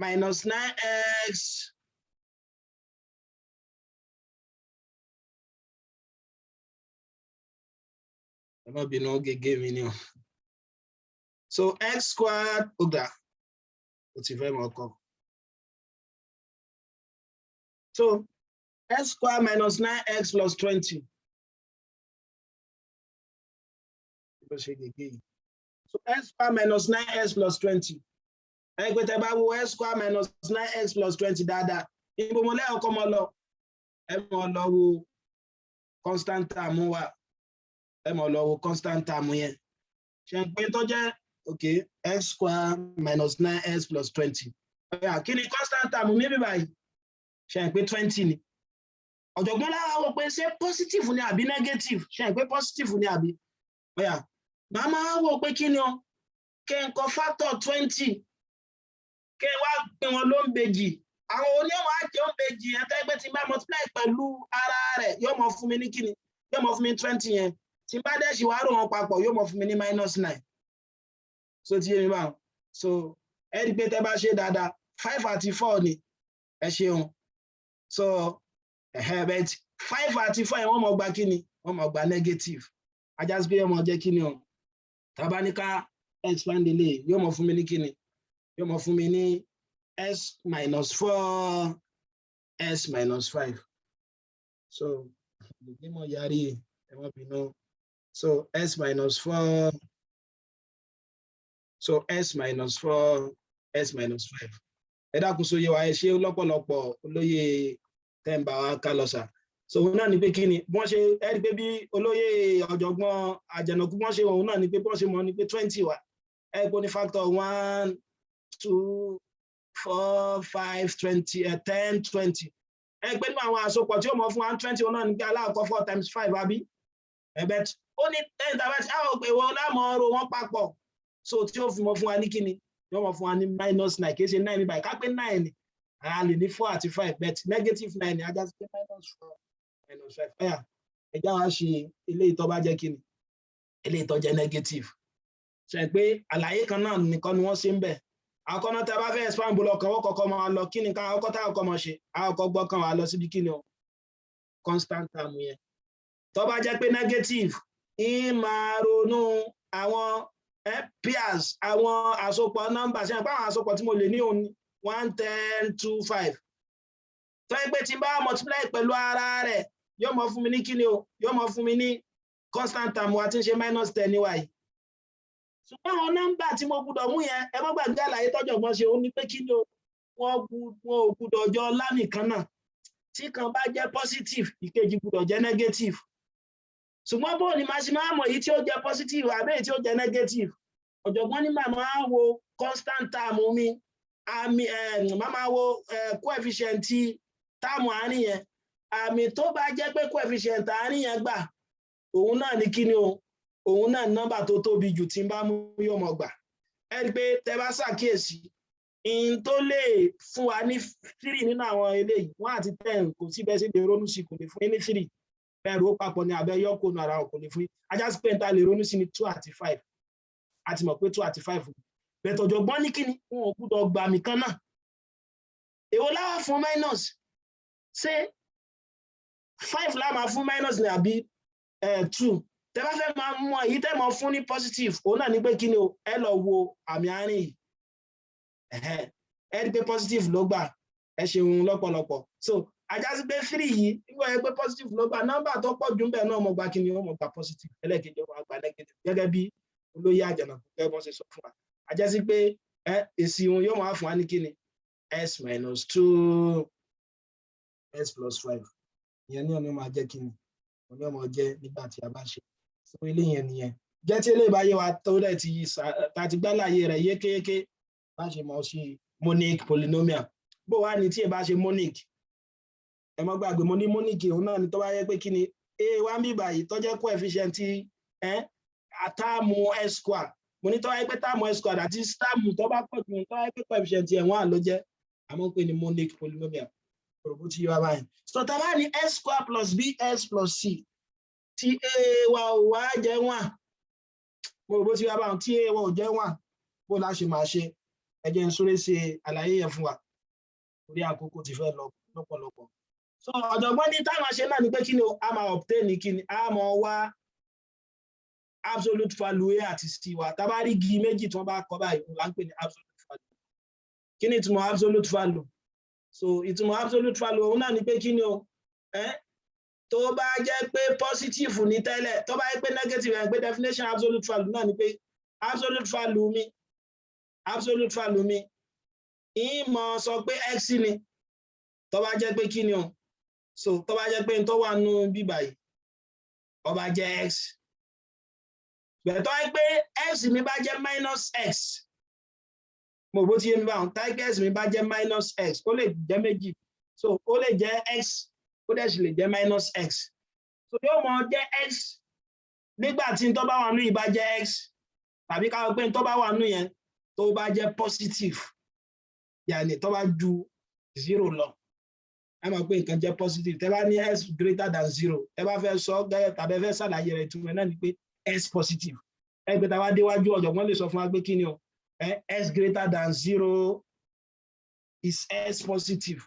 minus 9x ẹ má bínú, gègé mi ni o. So x squared, ó gbà, ó ti fẹ́ mọ̀ ọkọ. So x squared minus 9x plus 20. Bó ṣe gègé yìí. So x squared minus 9x plus 20. Ẹ pé tẹ bá wo x squared minus 9x plus 20 dáadáa, ibo mo lẹ́yìn mọ́ lọ? Ẹ mọ̀ lọ wo constant term wa. Ẹ mọ̀ lọ wo constant term yẹn. Ṣe ń pé tó jẹ́, okay, x squared minus 9x plus 20. Ọ̀yà, kí ni constant term mi bí báyìí? Ṣe ń pé 20 ni? Ọ̀jọ̀gbọ́n lára wọ pé ṣé positive ni àbí negative? Ṣe ń pé positive ni àbí? Ọ̀yà, màá máa wò pé kí ni o? Kí n kọ factor 20, kí n wá pín wọn ló ń bejì. Àwọn oníwọ̀n á jẹ́ òǹbejì yẹn tẹ́ pé tí n bá multiply pẹ̀lú ara rẹ̀, yóò mọ fún mi ní kíni? Yóò mọ fún mi 20 yẹn. Tí n bá dẹ̀ ṣì wá rò wọn papọ̀, yóò mọ fún mi ní minus 9. So ti yé mi báwọn? So ẹ rí i pé tẹ́ bá ṣe dáadáa, 5 àti 4 ni. Ẹ ṣeun. So ẹ̀hẹ́, but 5 àti 4 yẹn, wọ́n mọ̀ gba kíni? Wọ́n mọ̀ gba negative. Ajá sí pé yóò mọ̀ jẹ́ kíni o? Tá bá ní ká expand ilé, yóò mọ̀ fún mi ní kíni? Yóò mọ̀ fún mi ní s minus 4 s minus 5. So ìdí mọ̀ yarí, ẹ má bínú. So s minus 4, so s minus 4 s minus 5. Ẹ dákun, sóye wa? Ẹ ṣe lọ́pọ̀lọpọ̀, olóyè tẹ́ǹbà wa ká lọ sà. So òun náà ni pé kí ni wọ́n ṣe? Ẹ rí i pé bí olóyè ọ̀jọ̀gbọ́n Àjànàkú wọ́n ṣe, òun náà ni pé bí wọ́n ṣe mọ̀ ni pé 20 wà. Ẹ kó ní factor 1, 2, 4, 5, 20, 10, 20. Ẹ pé nínú àwọn àsopọ̀ tí ó mọ̀ fún wa 20, òun náà ni pé aláàkọ́ 4 times 5, àbí? Ẹ̀bẹ̀ ó ní 10 tàbí àwọn òpè wọn láàmú ọrọ̀ wọn papọ̀. So tí ó fi mọ̀ fún wa ní kíni? Yóò mọ̀ fún wa ní minus 9. Kì í ṣe 9 báyìí. Ká pé 9 ni, a lè ní 4 àti 5, but negative 9 ni, ajá sí pé minus 4 minus 5. Ẹ̀yà, ẹ̀já wa ṣe eléyìí tó bá jẹ́ kíni? Eléyìí tó jẹ́ negative. Ṣe pé àlàyé kan náà nìkan ni wọ́n ṣe ń bẹ̀. Àkọ́nà tí a bá fẹ́ expand bó lọ kàn, wọ́n kọ́kọ́ máa lọ kí ni ká ọkọ́ tá ọkọ́ máa ṣe? Àkọ́kọ́ gbọ́ kan wà lọ síbi kí ni o? Constant term yẹn. Tó bá jẹ́ pé negative, ń máa ronú àwọn pairs, àwọn àsopọ̀ nọ́mbà. Ṣe pé àwọn àsopọ̀ tí mo lè ní òun 1, 10, 2, 5, tó yẹ pé tí n bá multiply pẹ̀lú ara rẹ̀, yóò mọ fún mi ní kíni o? Yóò mọ fún mi ní constant term wa tí ń ṣe minus 10 níwáyìí. Ṣùgbọ́n àwọn nọ́mbà tí mo gbúdọ̀ mú yẹn, ẹ má gbàgbé àlàyé tọ́jọ̀gbọ́n ṣe, ó ní pé kí ni o? Wọ́n ò gbúdọ̀ jọ lámì kan náà. Tí kan bá jẹ́ positive, ìkejì gbúdọ̀ jẹ́ negative. Ṣùgbọ́n bó ni màá ṣe máa mọ̀ èyí tí ó jẹ́ positive àbí èyí tí ó jẹ́ negative? Ọ̀jọ̀gbọ́n ní màá máa wo constant term mi, àmì màá máa wo coefficient term àárín yẹn. Àmì tó bá jẹ́ pé coefficient àárín yẹn gbà, òun náà ní kí ni o? Òun náà nọ́mbà tó tóbi jù tí n bá mú yóò mọ̀ gbà. Ẹ rí i pé tẹ bá ṣàkíyèsí, in tó lè fún wa ní 3 nínú àwọn eléyìí, 1 àti 10, kò sí bẹ́ẹ̀ sí lè ronú sí, kò lè fún yín ní 3. Bẹ́ẹ̀ ro papọ̀ ní abẹ́ yọ́kò ní ara wọn, kò lè fún yín. Ajá sí pé n ta lè ronú sí ní 2 àti 5. A ti mọ̀ pé 2 àti 5 bẹ̀tọ̀. Ọ̀jọ̀gbọ́n ní kíni? Wọn ò gbúdọ̀ gbà mí kan náà. Èwo láwà fún minus? Ṣé 5 la máa fún minus ní àbí 2? Tẹ bá fẹ́ máa mọ èyí tẹ́ mọ̀ fún ní positive, òun náà ní pé kí ni o? Ẹ lọ wo àmì àárín yìí. Ẹ rí pé positive ló gbà. Ẹ ṣeun lọ́pọ̀lọpọ̀. So ajá sí pé 3 yìí, nígbà yẹn pé positive ló gbà, nọ́mbà tó pọ̀ jù ń bẹ̀ náà mo gba kí ni? Ó mo gba positive. Ẹlẹ́ẹ̀kejì, ó máa gba negative, gẹ́gẹ́ bí olóyè Àjànàkú gẹ́gẹ́ bọ́n ṣe sọ fún wa. Ajá sí pé èsì wọn yóò máa fún wa ní kí ni? S minus 2 s plus 5. Ìyẹn ní ọ̀nà máa jẹ́ kí ni? Ọ̀nà máa jẹ́ nígbà tí a bá ṣe. So ilé yẹn nìyẹn. Jẹ́ tí eléyìí bá yé wa, tó dẹ̀ ti ta ti gbálàyé rẹ̀ yékéyéké, bá ṣe mọ̀ sí monic polynomial. Bó wá ní tí ẹ bá ṣe monic? Ẹ mọ́ gbàgbé, mo ní monic òun náà ni tó bá yẹ pé kí ni a wá ń bí báyìí tó jẹ́ coefficient term x square. Mo ní tó bá yẹ pé term x square àti term tó bá pọ̀ jù, tó bá yẹ pé coefficient ẹ̀ one ló jẹ́, àmọ́ pé ní monic polynomial. Òròbó tí yọ wá báyìí. So tá a bá ní x square plus bx plus c, tí a wa ò wá jẹ́ one, mo rò bó ti wá báyìí, tí a wa ò jẹ́ one, bó la ṣe máa ṣe? Ẹ jẹ́ n súré ṣe àlàyé yẹn fún wa torí àkókò ti fẹ́ lọ lọ́pọ̀lọpọ̀. So ọ̀jọ̀gbọ́n ní táwọn ṣe náà ni pé kí ni a máa obtain, kí ni a máa wá absolute value a àti c wa. Tá a bá rí igi méjì tí wọ́n bá kọ báyìí, là ń pè ní absolute value. Kí ni ìtumọ̀ absolute value? So ìtumọ̀ absolute value òun náà ni pé kí ni o, tó bá jẹ́ pé positive ní tẹ́lẹ̀, tó bá jẹ́ pé negative ẹ̀, pé definition absolute value náà ni pé absolute value mi ìmọ̀ sọ pé x ni tó bá jẹ́ pé kí ni o. So tó bá jẹ́ pé n tó wà nù bíbà yìí, ó bá jẹ́ x gbẹ̀tọ́ ẹ pé x mi bá jẹ́ minus x, mo bó ti yé mi báwọn, táyé x mi bá jẹ́ minus x, ó lè jẹ́ méjì. So ó lè jẹ́ x, ó dẹ̀ sì lè jẹ́ minus x. So yóò mọ jẹ́ x nígbà tí n tó bá wà nù yìí bá jẹ́ x, tàbí ká pé n tó bá wà nù yẹn tó bá jẹ́ positive, yàní tó bá ju zero lọ. Ẹ mọ̀ pé nǹkan jẹ́ positive, tẹ́ bá ní x greater than zero, ẹ bá fẹ́ sọ gẹ́gẹ́ tàbí ẹ fẹ́ ṣàlàyé rẹ̀, ìtumọ̀ náà ni pé x positive. Ẹ pé tá a bá déwájú, ọ̀jọ̀gbọ́n lè sọ fún wa pé kí ni o, x greater than zero is x positive.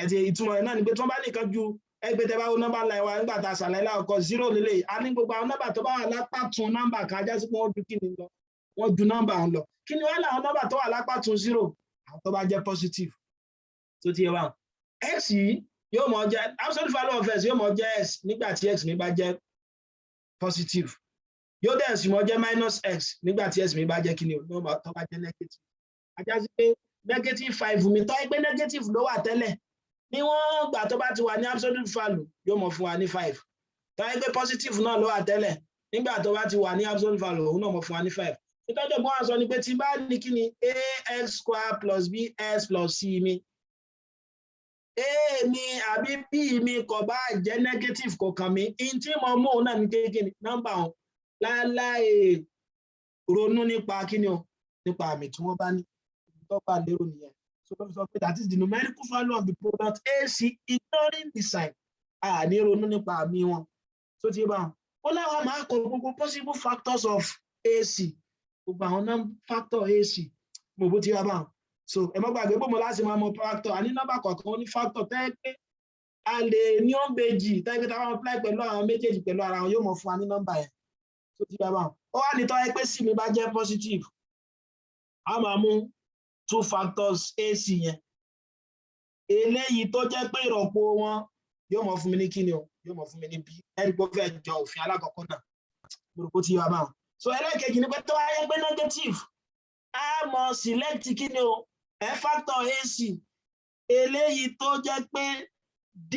Ẹ ti ìtumọ̀ rẹ̀ náà ni pé tí wọ́n bá nìkan ju ẹgbẹ́, tẹ́ bá wo nọ́mbà line wa nígbà tá a ṣàlàyé láàkọ́, zero lélẹ̀, a ní gbogbo àwọn nọ́mbà tó bá wà lápá tún nọ́mbà kan ajá sí pé wọ́n ju kí ni lọ, wọ́n ju nọ́mbà ọ̀hún lọ. Kí ni wọ́n láwọn nọ́mbà tó wà lápá tún zero? Àwọn tó bá jẹ́ positive. Tó ti yẹ wa, x yìí yóò mọ jẹ́ absolute value of x, yóò mọ jẹ́ x nígbà tí x mi bá jẹ́ positive, yóò dẹ̀ sì mọ jẹ́ minus x nígbà tí x mi bá jẹ́ kí ni o, tó bá jẹ́ negative. Ajá sí pé negative five mi tó ẹ pé negative ló wà tẹ́lẹ̀, níwọ̀n gbà tó bá ti wà ní absolute value, yóò mọ fún wa ní five. Tó ẹ pé positive náà ló wà tẹ́lẹ̀, nígbà tó bá ti wà ní absolute value, òun náà mọ fún wa ní five. Ìtọ́jú ọgbọ́n wa sọ ni pé tí bá ní kí ni ax square plus bx plus c mi, a mi àbí b mi kò bá jẹ́ negative, kò kàn mí. In tí mo mú òun náà ní kékeré nọ́mbà òun láláì ronú nípa kíni o, nípa àmì tí wọ́n bá ní. Tó bá lérò nìyẹn. So ló fi sọ pé that is the numerical value of the product AC ignoring the sign. A ní ronú nípa àmì wọn. Tó ti bá wọn, ó láwọn máa kọ gbogbo possible factors of AC, gbogbo àwọn non factor AC. Mo bó ti wá bá wọn. So ẹ má gbàgbé bó mo láti máa mọ factor. Àní nọ́mbà kọ̀ọ̀kan ó ní factor tẹ́ pé a lè ní ó ń bejì, tẹ́ pé táwọn apply pẹ̀lú àwọn méjèèjì pẹ̀lú ara wọn, yóò mọ̀ fún wa ní nọ́mbà yẹn. Tó ti wá bá wọn, ó wá ní tọ́ ẹ pé c mi bá jẹ́ positive, a máa mú two factors AC yẹn, eléyìí tó jẹ́ pé ìrọ̀pò wọn yóò mọ̀ fún mi ní kíni o, yóò mọ̀ fún mi ní b. Ẹ̀rí pé ó fẹ́ jọ òfin alákọ̀ọ́kọ́ náà gbogbo tí wà bá wọn. So ẹlẹ́ẹ̀kejì ni pé tó wáyé pé negative, a mọ̀ select kíni o, ẹ factor AC eléyìí tó jẹ́ pé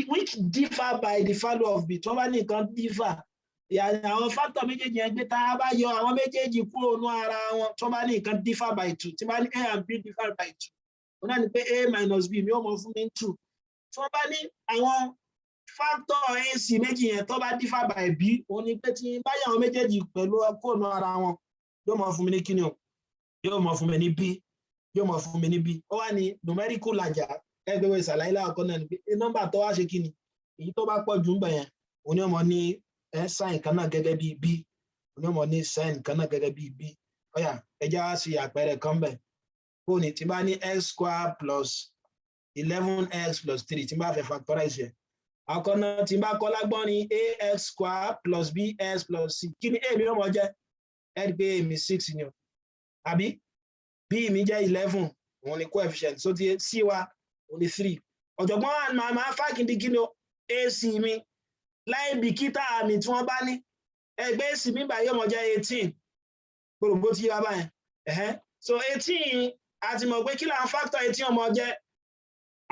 which differ by the value of b. Tí wọ́n bá ní nǹkan differ, yàrá àwọn factor méjèèjì yẹn gbé, tá a bá yọ àwọn méjèèjì kúrò ní ara wọn, tí wọ́n bá ní nǹkan differ by two, tí wọ́n bá ní a and b differ by two, wọ́n náà ní pé a minus b mi ó mọ fún mi two. Tí wọ́n bá ní àwọn factor ac méjì yẹn tó bá differ by b, òun ni pé tí bá yọ àwọn méjèèjì pẹ̀lú kúrò ní ara wọn, yóò mọ fún mi ní kíni o, yóò mọ fún mi ní b, yóò mọ fún mi ní b. Ó wá ní numerical larger. Ẹgbẹ́ wo ìsàlàyé láàkọ́ náà ni pé nọ́mbà tó wá ṣe kíni, èyí tó bá pọ̀ jù ń bẹ̀ yẹn, òun ni ó mọ ní sign kan náà gẹ́gẹ́ bí b, òun ni ó mọ ní sign kan náà gẹ́gẹ́ bí b. Ọ̀yà, ẹ jẹ́ wá sí àpẹẹrẹ kan bẹ̀. Bó ni tí bá ní x square plus 11x plus three, tí n bá fẹ́ factorize yẹn, àkọ́ náà tí n bá kọ́ lágbọ́n ní ax square plus bx plus c, kí ni a mi ó mọ jẹ́? Ẹ rí pé a mi six ni o, àbí? B mi jẹ́ 11, òun ni coefficient. So ti c wa, òun ni three. Ọ̀jọ̀gbọ́n máa fàkìndí kí ni o, ac mi, láì bìkítà àmì tí wọ́n bá ní. Ẹgbẹ́ ac mi báyìí yóò mọ jẹ́ 18. Gbogbo tí wá báyìí ẹ̀hẹ́n. So 18, a ti mọ̀ pé kí làwọn factor 18 ọmọ jẹ́?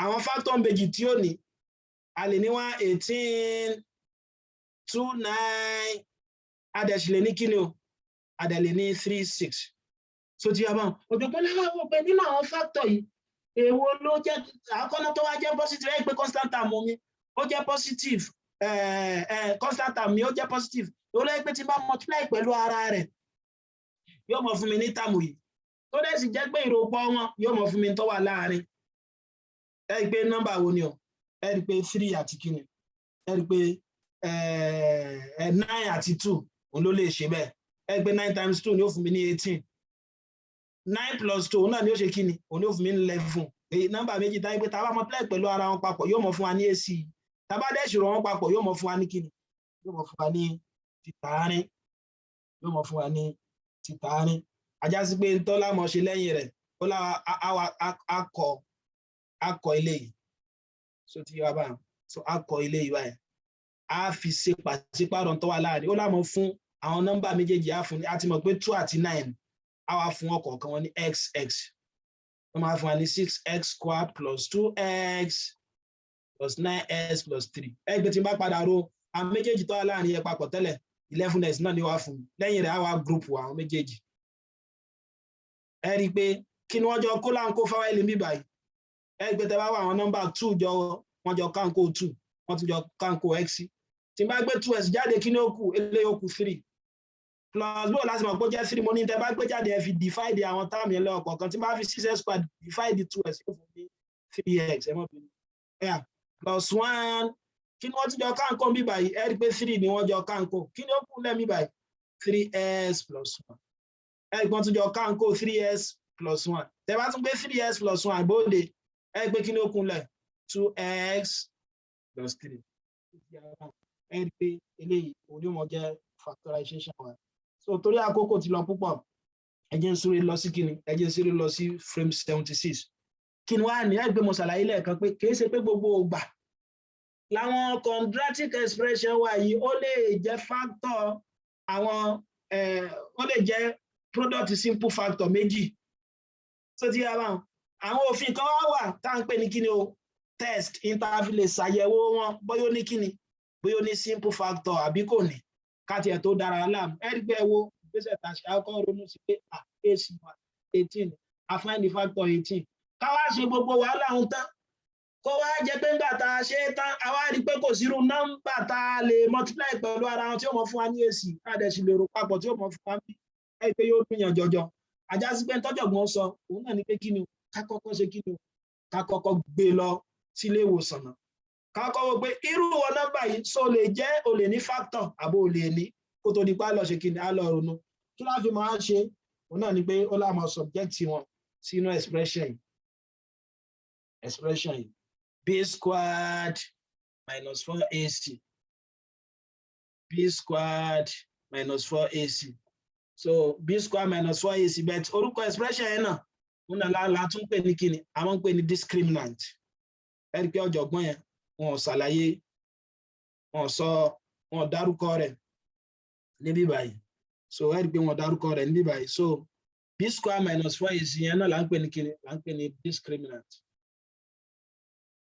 Àwọn factor méjì tí ó ní, a lè ní one 18, two nine, a dẹ̀ sì lè ní kíni o, a dẹ̀ lè ní three six. So ti yà báwọn, ọ̀jọ̀gbọ́n náà wọ́n pé nínú àwọn factor yìí, èwo ló jẹ́ àkọ́nà tó wá jẹ́ positive? Ẹ̀ pé constant term mi Ó jẹ́ positive constant term mi, ó jẹ́ positive. Ó lẹ́yìn pé tí n bá multiply pẹ̀lú ara rẹ̀, yóò mọ̀ fún mi ní term yìí, tó dẹ̀ sì jẹ́ pé ìròpọ̀ wọn yóò mọ̀ fún mi tó wà láàrin. Ẹ rí i pé nọ́mbà wo ni o? Ẹ rí i pé three àti kíni? Ẹ rí i pé nine àti two, òun ló lè ṣe bẹ́ẹ̀. Ẹ rí i pé nine times two ni ó fún mi ní 18. Nine plus two, òun náà ni ó ṣe kíni? Òun ni ó fún mi ní 11. Nọ́mbà méjì táyé pé tá a bá multiply pẹ̀lú ara wọn papọ̀, yóò mọ̀ fún wa ní èsì. Tá a bá dẹ̀ ṣòro wọn papọ̀, yóò mọ̀ fún wa ní kíni? Yóò mọ̀ fún wa ní títàárín. Yóò mọ̀ fún wa ní títàárín. Ajá sí pé ntọ́lá mọ̀ ṣe lẹ́yìn rẹ̀, ó láwa akọ ilé yìí. So ti yọ báyìí, so akọ ilé yìí báyìí, a fi ṣe pàṣípàrọ̀ tó wà láàrin. Ó lámọ̀ fún àwọn nọ́mbà méjèèjì, á fún, a ti mọ̀ pé two àti nine, á wá fún ọ̀kọ̀ọ̀kan wọn ní x x. Wọ́n máa fún wa ní six x square plus two x plus nine x plus three. Ẹgbẹ́ tí n bá padà ro àwọn méjèèjì tó wà láàrin yẹn papọ̀ tẹ́lẹ̀, 11 x náà ni wàá fún mi. Lẹ́yìn rẹ̀, á wá group àwọn méjèèjì. Ẹ rí i pé kí ni wọ́n jọ kó láǹkó fáwẹ́lì mi báyìí? Ẹ rí i pé tẹ bá wà, àwọn nọ́mbà two jọ, wọ́n jọ káńkó two, wọ́n tún jọ káńkó x. Tí n bá gbé two x jáde, kí ni ó kù? Eléyìí ó kù three plus bó láti mọ̀ pé ó jẹ́ three. Mo ní tẹ bá gbé jáde, ẹ fi divide àwọn term yẹn lọ́kọ̀ọ̀kan. Tí n bá fi six x square divide two x, yóò fún mi three x. Ẹ mọ̀ bí plus one. Kí ni wọ́n tún jọ káńkó bí báyìí? Ẹ rí i pé three ni wọ́n jọ káńkó. Kí ni ó kù lẹ́mí báyìí? Three x plus one. Ẹ rí i pé wọ́n tún jọ káńkó three x plus one. Tẹ bá tún gbé three x plus one bóde, ẹ rí i pé kí ni ó kù lẹ̀? Two x plus three. Ẹ rí i pé eléyìí òun yóò mọ jẹ́ factorization wa. So torí àkókò ti lọ púpọ̀, ẹ jẹ́ ń súré lọ sí kíni? Ẹ jẹ́ ń súré lọ sí frame 76. Kí ni wàá ní? Ẹ gbé mo ṣàlàyé lẹ́ẹ̀kan pé kì í ṣe pé gbogbo ìgbà làwọn quadratic expression wa yìí ó lè jẹ́ factor àwọn, ó lè jẹ́ product simple factor méjì tó ti yára. Àwọn òfin kan wá wà tá à ń pè ní kíni o, test interval, lè ṣàyẹ̀wò wọn bóyá ó ní kíni, bóyá ó ní simple factor àbí kò ní, ká tiẹ̀ tó dára láàmú. Ẹ rí pé ẹ wo ìgbésẹ̀ tá a ṣe, àkọ́kọ́ ronú sí pé ac wa 18, a find the factor 18. Ká wá ṣe gbogbo wàhálà ń tán, kó wá jẹ́ pé ńgbà tá a ṣe é tán, a wá rí pé kò sírú nọ́mbà tá a lè multiply pẹ̀lú ara wọn tí ó mọ fún wa ní èsì, ká dẹ̀ sì lè rò papọ̀ tí ó mọ fún wa ní ẹ pé yóò dùn yàn jọjọ. Àjá sí pé tọ́jọ̀gbọ́n sọ òun náà ni pé kí ni ká kọ́kọ́ ṣe? Kí ni ká kọ́kọ́ gbé lọ sílé ìwòsàn náà? Ká kọ́kọ́ wò pé irú wọn nọ́mbà yìí so lè jẹ́ o lè ní factor àbó o lè ní, kó tó di pa lọ ṣe kí ni, á lọ ronú kí láfi máa ṣe. Òun náà ni pé ó láwọn subject wọn sínú expression yìí, expression yìí, b squared minus 4ac, b squared minus 4ac. So b squared minus 4ac, but orúkọ expression yẹn náà, òun náà la tún pè ní kíni? Àwọn ń pè ní discriminant. Ẹ rí i pé ọ̀jọ̀gbọ́n yẹn, wọn ò ṣàlàyé, wọn ò sọ, wọn ò dárúkọ rẹ̀ níbí báyìí. So ẹ rí i pé wọn ò dárúkọ rẹ̀ níbí báyìí. So b square minus 4ac yẹn náà là ń pè ní kíni? Là ń pè ní discriminant.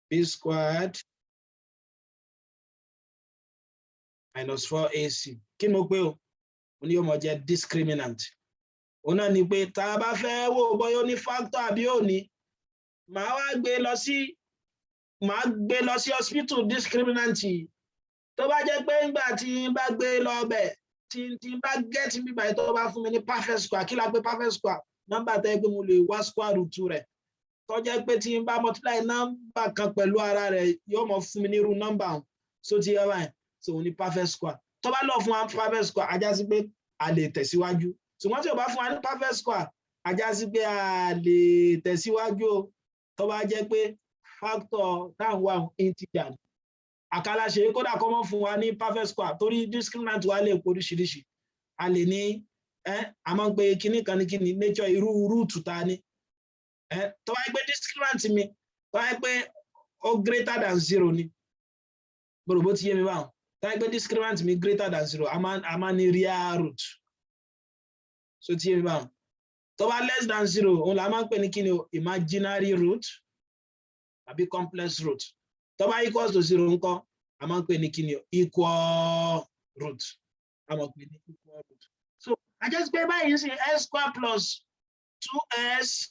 B squared minus 4ac, kí ni mo pé o? Mo ní yóò mọ jẹ́ discriminant. Òun náà ni pé tá a bá fẹ́ wò bóyá ó ní factor àbí ò ní, màá gbé lọ sí hospital discriminant yìí. Tó bá jẹ́ pé ńgbà tí n bá gbé lọ bẹ̀, tí n bá get bíbá yìí, tó bá fún mi ní perfect square. Kí la pé perfect square? Nọ́mbà tẹ́ pé mo lè wá square root rẹ̀, tó jẹ́ pé tí n bá multiply nọ́mbà kan pẹ̀lú ara rẹ̀, yóò mọ fún mi ní irú nọ́mbà ọ̀hún. So ti yẹ báyìí, so òun ní perfect square. Tó bá lọ fún wa perfect square, á já sí pé a lè tẹ̀síwájú. Ṣùgbọ́n tí ò bá fún wa ní perfect square, á já sí pé a lè tẹ̀síwájú o. Tó bá jẹ́ pé factor táwọn wà integer ni àkàlà ṣe, kódà kọ́ mọ́ fún wa ní perfect square, torí discriminant wa lè pọ̀ oríṣiríṣi. A lè ní ẹ a máa ń pe kinní kan ní kinní nature irú root ta ní ẹ. Tó bá yẹ pé discriminant mi, tó bá yẹ pé ó greater than zero ni, gbọ́dọ̀ bó ti yé mi báwọn. Tó bá yẹ pé discriminant mi greater than zero, a máa ní real root. So ti yé mi báwọn. Tó bá less than zero, òun là máa ń pè ní kíni o? Imaginary root àbí complex root. Tó bá equals to zero ńkọ́? A máa ń pè ní kíni o? Equal root. A máa ń pè ní equal root. So a jẹ́ pé báyìí sí, s square plus two s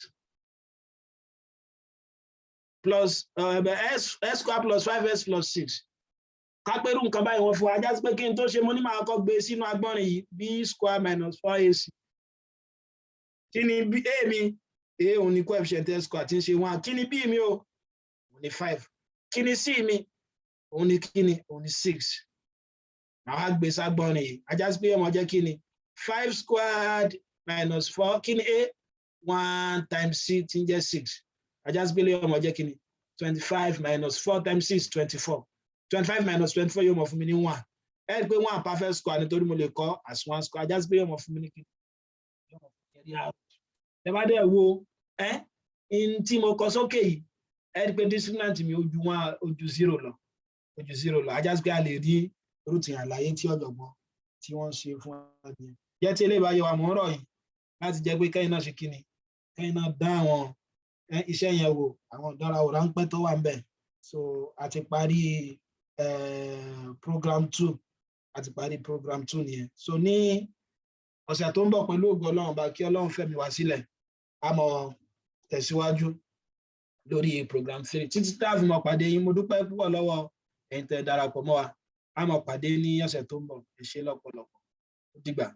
plus s square plus five s plus six. Ká pé irú nǹkan báyìí wọ́n fún wa, á já sí pé kí n tó ṣe, mo ní máa kọ́ gbé sínú agbọ́nrin yìí, b square minus 4ac. Kí ni a mi? A, òun ni coefficient x square tí ń ṣe 1. Kí ni b mi o? Òun ni 5. Kí ni c mi? Òun ni kí ni? Òun ni 6. Màá gbé ságbọ́nrin yìí, á já sí pé ó máa jẹ́ kí ni? 5 squared minus 4. Kí ni a? 1 times c tí ń jẹ́ 6. Á já sí pé ó máa jẹ́ kí ni? 25 minus 4 times 6, 24. 25 minus 24 yóò máa fún mi ní 1. Ẹ rí i pé 1 perfect square nítorí mo lè kọ́ as one square. Á já sí pé yóò máa fún mi ní kí ni? Yóò máa fún mi ní out. Ẹ bá dẹ̀ wo ẹ n tí mo kọ sókè yìí, ẹ rí i pé discriminant mi ojú one, ojú zero lọ, ojú zero lọ. Á já sí pé a lè rí root. Àlàyé tí ọ̀jọ̀gbọ́n tí wọ́n ń ṣe fún wa nìyẹn. Jẹ́ tí eléyìí bá yẹ wa, mò ń rọ̀ yìí láti jẹ́ pé kẹ́yìn náà ṣe kí ni, kẹ́yìn náà dá àwọn iṣẹ́ yẹn wò, àwọn ìdánrawò ráńpẹ́ tó wà ńbẹ̀. So a ti parí program 2, a ti parí program 2 nìyẹn. So ní ọ̀sẹ̀ tó ń bọ̀, pẹ̀lú ògo Ọlọ́run bá kí Ọlọ́run fẹ̀mí wá sílẹ̀, a máa tẹ̀síwájú lórí program 3. Títí tá a fi máa pàdé yín, mo dúpẹ́ púpọ̀ lọ́wọ́ ẹ̀yin tẹ́ darapọ̀ mọ́ wa. A máa pàdé ní ọ̀sẹ̀ tó ń bọ̀. Ẹ ṣé lọ́pọ̀lọpọ̀, ó dìgbà.